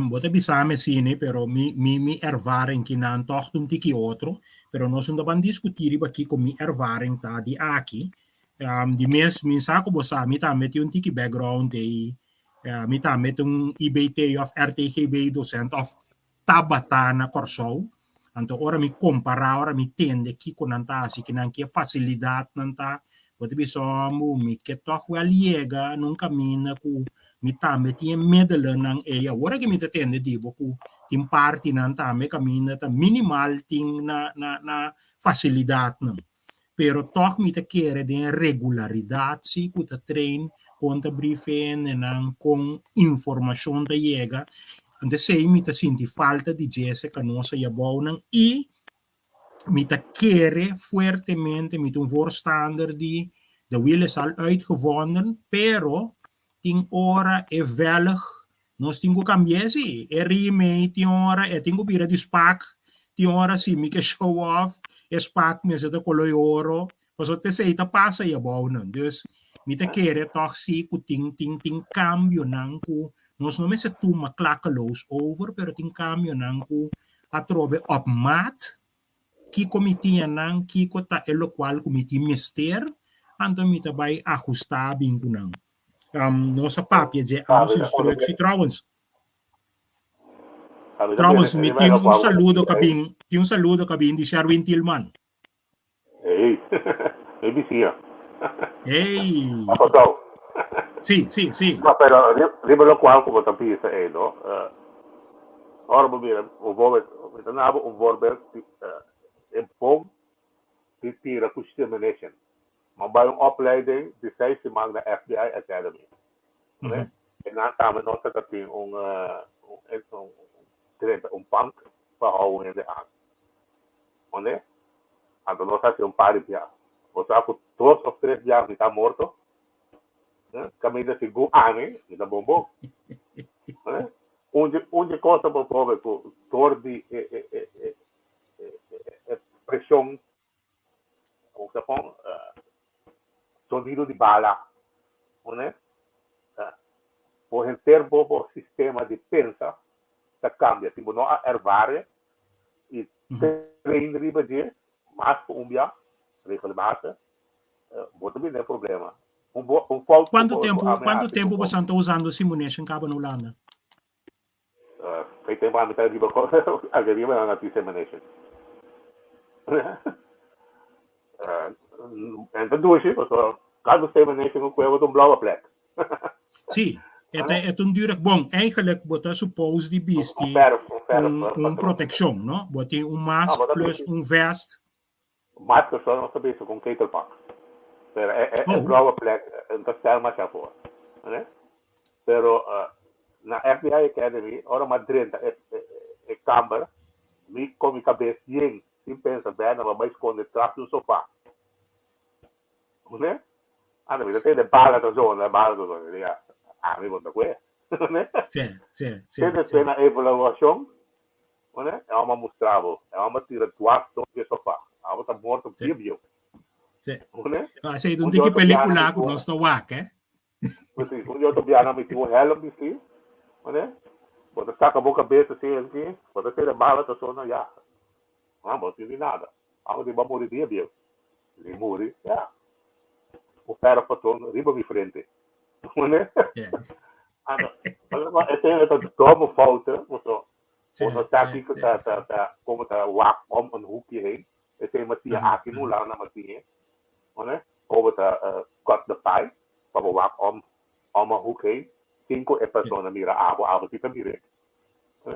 bo ta bisa mi asina, pero mi mi mi ervaring kinan tòg ta un tiki otro, pero nos no ta ban diskutí riba kiko mi ervaring ta di aki. Di mes mi sa ku bo sa mi tambe tin un tiki background ei, mi tambe ta un IBT òf RTGB docent òf tabata na Kòrsou. Anto ora mi kompará, ora mi tende kiko nan ta hasi, kinan ke fasilidatnan ta, bo ta bisa, Hombo, mi ke tòg wèl yega na un kaminda ku mi tambe tin e middelennan ei. Awor aki mi ta tende di bo ku tin partinan tambe kaminda ta minimal tin na na na fasilidatnan. Pero tòg mi ta kere den regularidat si ku ta train kon ta brief hendenan, kon informashon ta yega. Anto esei mi ta sinti falta di djese ka nos a yabounan i mi ta kere fuertemente, mi ta un voorstander di de wiel is al uitgevonden, pero tin ora e velg nos tin ku kambi'é si, e rime tin ora e tin ku bira di spak, tin ora si mi ke show off e spak mester ta koloi oro, pasobra t'esei ta pasa ei abounan. Dus mi ta kere tòg si ku tin tin tin kambionan ku nos no mester tuma klakkeloos over, pero tin kambionan ku atrobe op maat kiko mi tin anan, kiko ta e lokual ku mi tin mester, anto mi ta bai ahustá bin ku nan. Nos a papia dje ambtsinstructie trouwens. Trouwens, mi tin un saludo ku a bin, tin un saludo ku a bin di Sherwin Tilman. Hey, mi bisiña. Hey. A pasau. Sí, sí, sí. No, pero riba locual cu bo ta bisa ey, no? Ora bo mira, bijvoorbeeld, mi ta nabo un voorbeeld di e bom di tira cu simunation. Mi a bay un opleiding di seis siman na FBI Academy. E nan tambe nos ta tin un un pand pa hou un hende aan. Mane? Anto nos hasi un par di bia. Bo sa ku dos of tres bia mi ta morto? Kaminda sigun ami, mi ta bon bon. Mane? Un di un di cosa bo probe ku dor di e e e e e preshon, komo ta pon, sonido di bala, mane? Bo henter bo bo sistema di pensa ta kambia. Si bo no a ervare i train riba dje mas ku un bia regelmatig, bo ta bini den problema. Un bo un fout ku Kuantu bo ku tempu ami kuantu hasi ku tempu bo. boso ta usando simunation kaba na Hulanda? Kei tempu ami ta riba aki riba nan a tin simunation. En ta dushi pasobra kada simunation ku kueba ta un blauwe plek. Sí, e ta e ta un dure. Bon, eigenlijk bo ta suppose di bisti un un proteccion, no? Bo tin un mask plus un vest. Masker so nos ta bisti ku un ketelpak. Pero e e e blauwe plek no ta stel masha for. Né? Pero na FBI Academy ora mi a drenta e e kamber mi ku mi kabes yen sin pensa bèna mi a bai skonde tras di un sofa. Né? Anda mi ta tende bala ta zona, bala ta zona. Mi diga, ami bo ta kue. Né? Sí, sí, sí, Te sí. despues na evaluashon, né? E hòmber a mustra bo, e hòmber a tira dwars door di e sofá. Abo ta morto Sí. bieu bieu. Sí. Né? No, esei ta un Un tiki di otro biaha pelikula mi ku tin nos ta wak, eh? Precies, un di otro biaha mi tin un hèlm bistí, né? Bo ta saka bo kabes así aki, bo ta tende bala ta sona, ya. Ah, bo no sinti nada. Abo di bo a muri dia bieu. Mi muri, ya. Un ferro patrón riba mi frente. Mane? Ano, e tem ta domme fouten, so. Sí, Bo no sa sí, kiko sí, ta sí. ta ta como ta wak om een hoekje heen. E tem matia Aha, aki aha. no lang na matia. Mane? Como ta cut the pie, pa bo wak om om een hoek heen. Cinco e persona mira abo, abo si ta mire.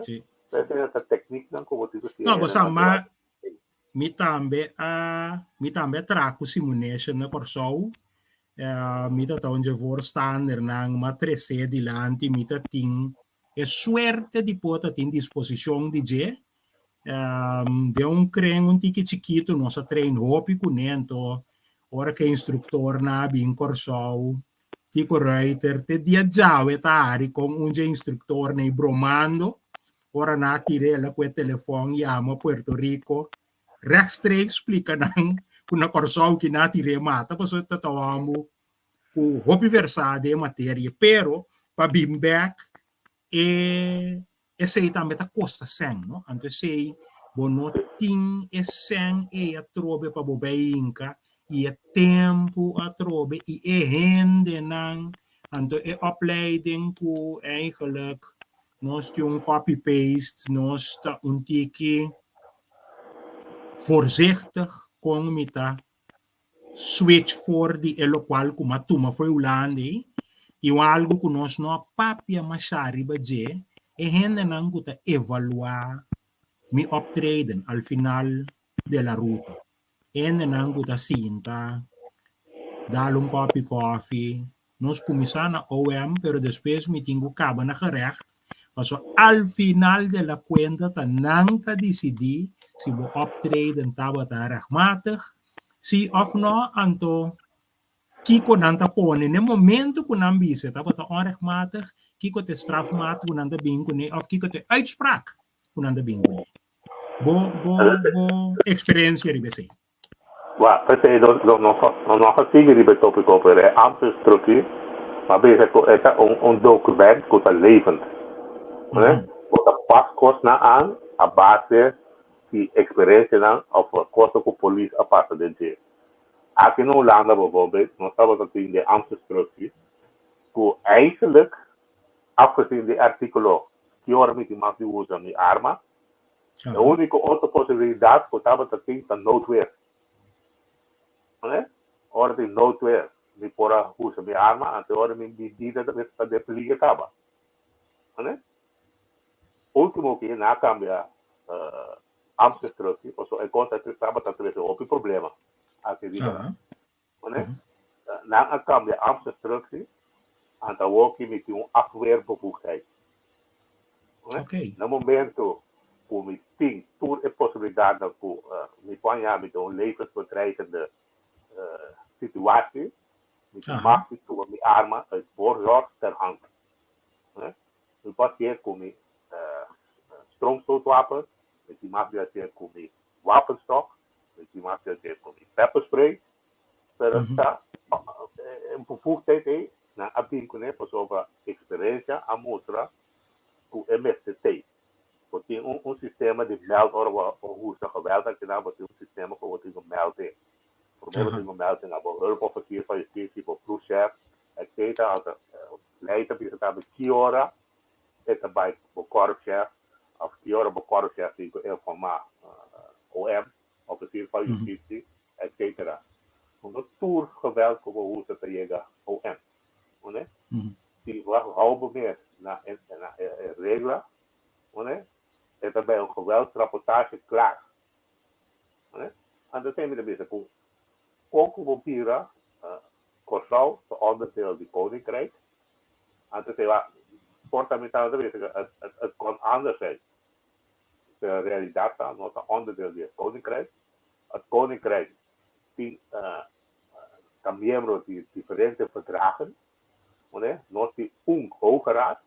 Sí, sí. sí. Ta technieknan ku bo tin ku No, bo siña sa, nan ma durante. mi tambe a mi tambe a traha ku Simonation na Kòrsou. Mi ta ta un dje voorstandernan, m'a tres'é dilanti, mi ta tin e suerte di por ta tin disposishon di dje. Den un kren un tiki chikitu nos a train hopi kuné, anto ora ku e instruktornan a bin Kòrsou, Kiko Ruiter te dia djawe ta hari kon un dje instruktornan ei bromando ora nan a tira el ku e telefòn yama Puerto Rico rechtstreeks splika nan ku na Kòrsou ki nan a tir'é mata pasobra ta ta hòmber ku hopi versá den e materia pero pa bin bèk e Esei tambe ta kosta sèn, no? Anto esei bo no tin e sèn ei atrobe pa bo bai hinka i e tempu atrobe i e hendenan. Anto e opleiding ku eigenlijk nos tin un copy paste, nos ta un tiki voorzichtig kon mi ta switch for di e lokual ku m'a tuma for Hulanda ei, i un algu ku nos no a papia mashá riba dje, e hendenan ku ta evaluá mi optreden al final de la ruta, e hendenan ku ta sinta, dal un kòpi kòfi, nos kuminsá na OM pero despues mi tin ku kaba na gerecht, pasobra al final de la kuenta ta nan ta disidí si bo optreden tabata rechtmatig, si òf nò, anto kiko nan ta pone n'e momento ku nan bisa e tabata onrechtmatig, kiko ta e strafmaat ku nan ta bin kuné òf kiko ta e uitspraak ku nan ta bin kuné. Bo bo bo eksperensia riba esei. Wak, p'esei nos no no a sigui riba e tópiko, pero e ambtsinstruktie m'a bisa ku e ta un un dokument ku ta levend. Bo ta pas kosnan aan a base di eksperensianan òf kosnan ku polis a pasa den dje. Aki na Hulanda, bòbòbèt, nos tabata tin de ambtsinstruktie. Ku eigenlijk, afgezien di artíkulo ki ora mi tin mag di usa mi arma, e úniko otro posibilidat ku tabata tin ta noodweer. Ora tin noodweer mi por a usa mi arma, anto e ora mi bida ta den peliger kaba. Último ki nan a kambia ambtsinstructie, pasobra e kos tabata trese hopi problema aki riba. Nan a kambia ambtsinstructie, anto awor ki mi tin un afweerbevoegdheid. Na momento ku mi tin tur e posibilidatnan ku mi por haña mi den un levensbedreigende situatie, mi tin mag di tuma mi arma uit voorzorg ter hand. Mi por hasié ku mi stroomstootwapen, mi tin mag di hasié ku mi wapenstok, mi tin mag di hasié ku mi pepperspray, pero ta e bevoegdheid ei nan a bin kuné pasobra eksperensia a mustra ku e mester t'ei. Bo tin un sistema di meld ora bo usa geweld akinan, bo tin un sistema ku bo tin ku meld e. Promé bo tin ku meld na bo hulpofficier van justitie, bo proefchef, etcetera. Anto lei ta bisa tambe ki ora e ta bai bo korpschef òf ki ora bo korpschef tin ku informá OM, officier van justitie, etcetera. No tur geweld ku bo usa ta yega OM. Une? Si bo hou bo mes na e regla, une, e ta bai un geweldsrapportage klaar. Une? Anto esei mi ta bisa ku kon ku bo bira Kòrsou ta onderdeel di Koninkrijk, anto esei wak por ta mi tabata bisa ku het kon anders zijn. De realidat ta no ta onderdeel di e Koninkrijk. Het Koninkrijk tin ta miembro di diferente verdragen. Nos tin un Hoge Raad.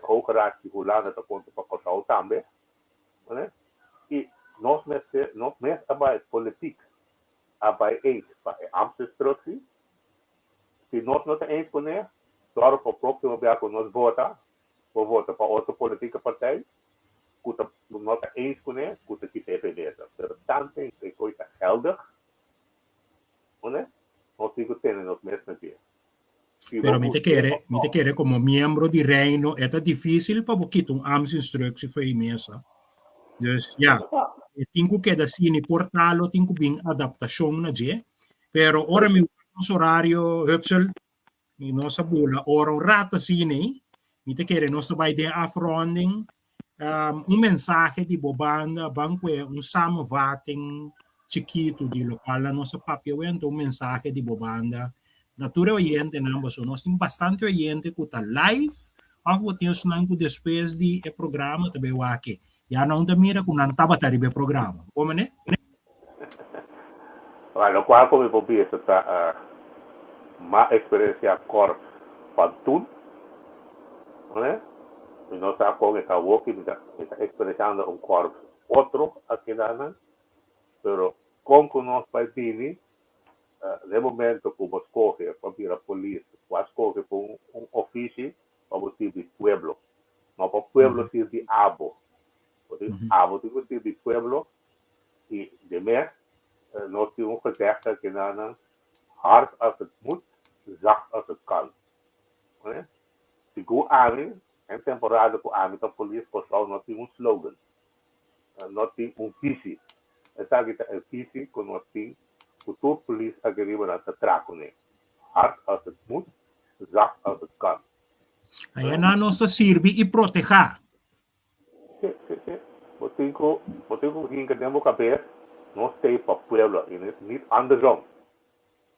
Hoge Raad di Hulanda ta konta pa Kòrsou tambe. I nos mester, nos mes a bai politiek a bai eens pa e ambtsinstructie. Si nos no ta eens kuné, sòru pa próksimo bia ku nos vota, bo vota pa otro politieke partij ku ta no ta eens kuné, ku ta kita e mesa. Pero tanten e koi ta geldig, Une, nos tin ku tene nos mes na dje. Si Pero bo mi ta busk'é kere, mi ta kere komo miembro di Reino e ta difísil pa bo kita un ambtsinstructie for e mesa. Dus ya, e tin ku keda asina i por ta lo tin ku bin adaptashon na dje. Pero ora mi wak nos orario, Hupsel, Mi nos a bula ora un rato asina ei. Mi ta kere nos ta bai den afronding. Un mensahe di bo banda, ban kue un samenvatting chikitu di lokual nan nos a papia wenta, un mensahe di bo banda na tur e oyentenan, pasobra nos tin bastante oyente ku ta live òf bo tin esnan ku despues di e programa ta bai wak. Ya nan ta mira ku nan tabata riba e programa. Bo mane? Bueno, locual cu mi por bisa ta ma experiencia cor van toen, né? Mi no sa con e ta awoki, mi ta mi ta experienciando un cor otro akinan, pero con cu nos bay bini den momento cu bo scoge pa bira polis, bo a scoge pa un ofishi pa bo sirbi pueblo, no pa pueblo sirbi abo. Abo tin cu sirbi pueblo y de mes nos tin un gezegde aki na nan, hard als het moet, zacht als het kan. Segun ami, en temporada cu ami ta polis, Kòrsou no tin un slogan, no tin un visi. Esaki ta e visi cu nos tin cu tur polis aki riba nan ta traha cune, hard als het moet, zacht als het kan. Ayana nos ta sirbi y proteha. Sí, sí, sí. Bo tin ku, bo tin ku hinka den bo kabes, nos stay pa pueblo i nit andersom.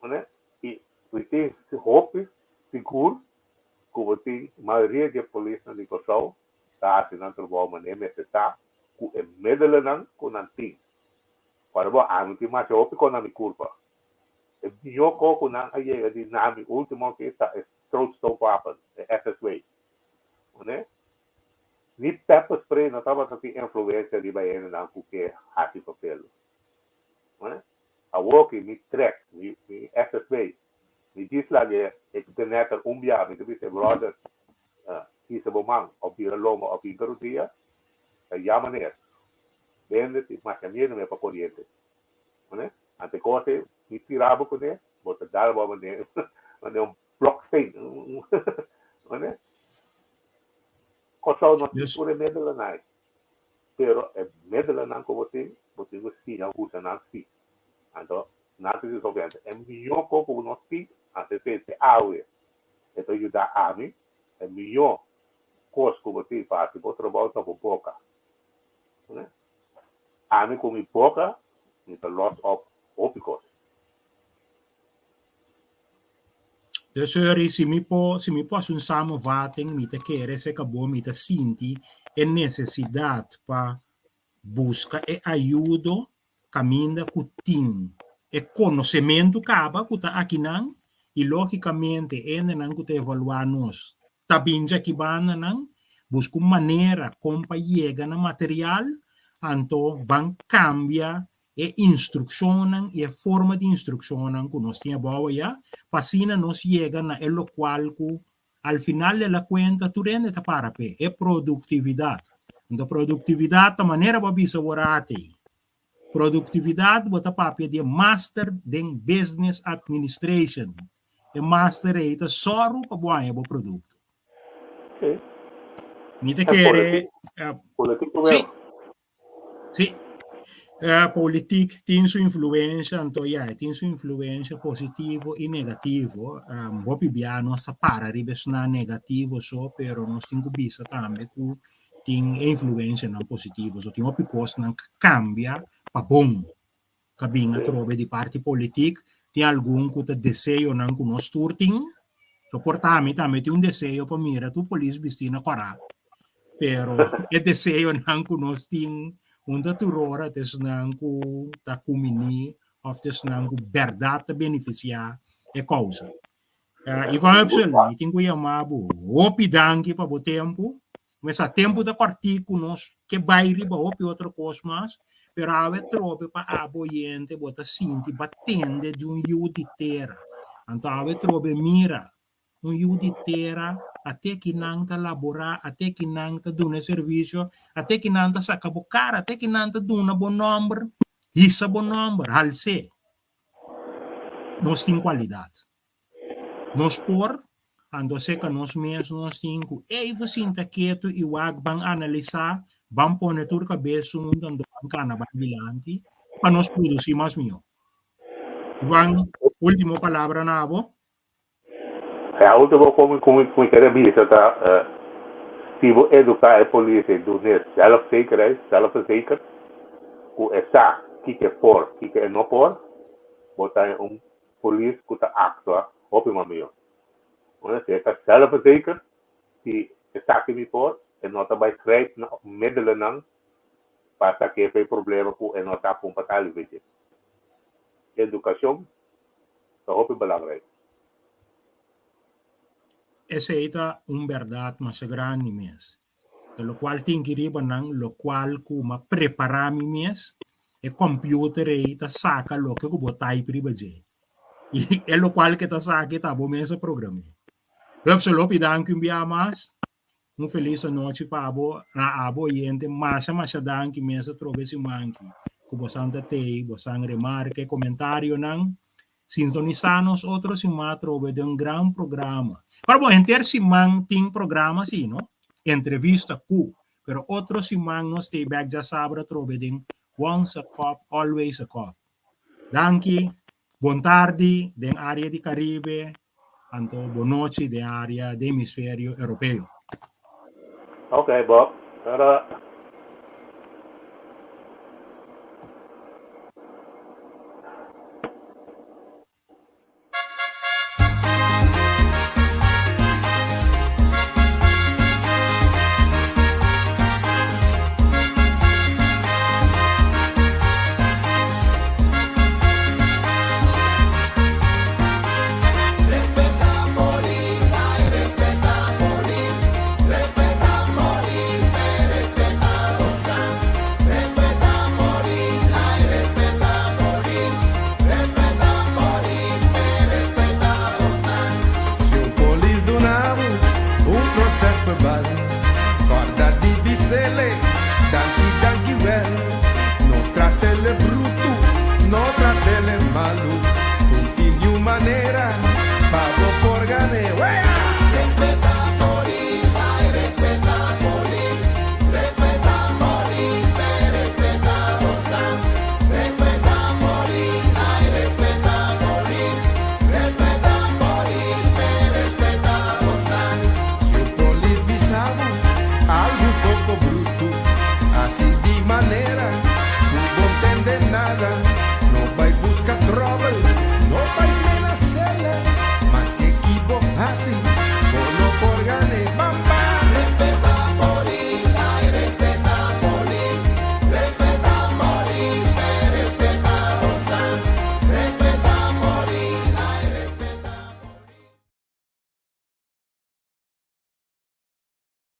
Mane? I mi tin hopi sigur ku bo tin mayoria di e polisnan di Kòrsou ta hasi nan trabou manera mester ta ku e middelennan ku nan tin. Ora bo ami tin masha hopi kon na mi kurpa. E mihó ko ku nan a yega di na mi último aki ta e strootstootwapen, e SSW. Mane? Ni pepper spray no tabata tin influencia riba e hendenan cu ke haci papel. Awor ki mi trek mi SSB, mi djis laga e genetter un bia, mi ta bisa e brother, hisa bo man of bira lomba of hinka rudia, ta yama neer. Bende tin masha miedo me pa coriente. Ante cos ei, mi tira bo cune, bo ta dal bo manera un bloksteen, un. Mane? Kòrsou no tin tur e middelenan ei. Pero e middelenan ku bo tin, bo tin ku siña usa nan si. Anto nan ta disi obviamente e mihó kos ku nos tin, anto esei te awe e ta yuda ami, e mihó kos ku bo tin pa hasi bo trabou ta bo boka. Ami ku mi boka mi ta lòs òp hopi kos. Dus sorry, si mi por, si mi por hasi un samenvatting, mi ta kere esei bo, mi ta sinti e nesesidat pa buska e ayudo kaminda ku tin e konosementu kaba ku ta akinan i lógikamente hendenan ku ta evaluá nos ta bin djaki bandanan buska un manera kon pa yega na material anto ban kambia e instrukshonnan i e forma di instrukshonnan ku nos tin abou aya pa asina nos yega na e lokual ku al final de la kuenta tur hende ta para p'e, e produktividat. Anto produktividat ta manera bo a bisa wor ati. Produktividat bo ta papia di e master den business administration. E master ei ta sòru pa bo haña bo produkto. Mi ta kere. Sí. Sí. Politiek tin su influencia, anto ya, e tin su influencia positivo y negativo. Hopi bia nos ta para riba esnan negativo so, pero nos tin cu bisa tambe cu tin e influencianan positivo. So tin hopi cosnan cu cambia pa bon, cu a bin atrobe di parti politiek. Tin algun cu ta deseonan cu nos tur tin. So por ta ami tambe tin un deseo pa mira tur polis bisti na cora. Pero e deseonan ku nos tin unda tur ora ta esnan ku ta kuminí òf ta esnan ku bèrdat ta benefisiá e kousa. Ivan Hupsel, mi tin ku yama bo hopi danki pa bo tempu. Mesa tempu ta kòrtiku, nos ke bai riba hopi otro kos mas, pero awe trobe pa abo oyente bo ta sinti bo a tende di un yu di tera. Anto awe trobe mira Un yu di tera, ate ki nan ta laborá, ate ki nan ta duna e servisio, ate ki nan ta saka bo kara, ate ki nan ta duna bo nòmber, hisa bo nòmber, hals'é. Nos tin kualidat. Nos por, anto seka nos mes nos tin ku even sinta ketu i wak ban analisá, ban pone tur kabes huntu anto ban kana bai dilanti pa nos produsí mas mihó. Ivan, último palabra na abo. E ultimo ku mi kere bisa ta si bo eduká e polis e dun'é zelfzekerheid, zelfverzekerd, ku e sa kiko e por, kiko e no por, bo ta un polis ku ta aktua hopi mas mihó. Ora si e ta zelfverzekerd, si e sa ki mi por, e no ta bai grijp na middelennan pa sak'é pa e problema ku e no sa kon pa sali for dje. Edukashon ta hopi belangrijk. Esei ta un bèrdat masha grandi mes. Ta lokual tin ki riba nan lokual ku m'a prepará mi mes, e kòmpiuter ei ta saka loke ku bo taip riba dje. I e lokual ke ta saka ta bo mes a program'é. Hupsel, hopi danki un bia mas. Un felis anochi pa bo, na abo oyente, masha masha danki mes atrobe siman aki ku bosan ta tei, bosan remarke, komentarionan. Sintonisa nos otro siman atrobe den un gran programa. Pero bo, henter siman tin programa si, no? Entrevista ku. Pero otro siman nos tei bek djasabra atrobe den Once a Cop, Always a Cop. Danki, bon tardi den área di Caribe, anto bon nochi den área di hemisferio Europeo. Ok, Bob. Pero Respeta polis, ay respeta polis, respeta polis, me respeta. no por gan'é.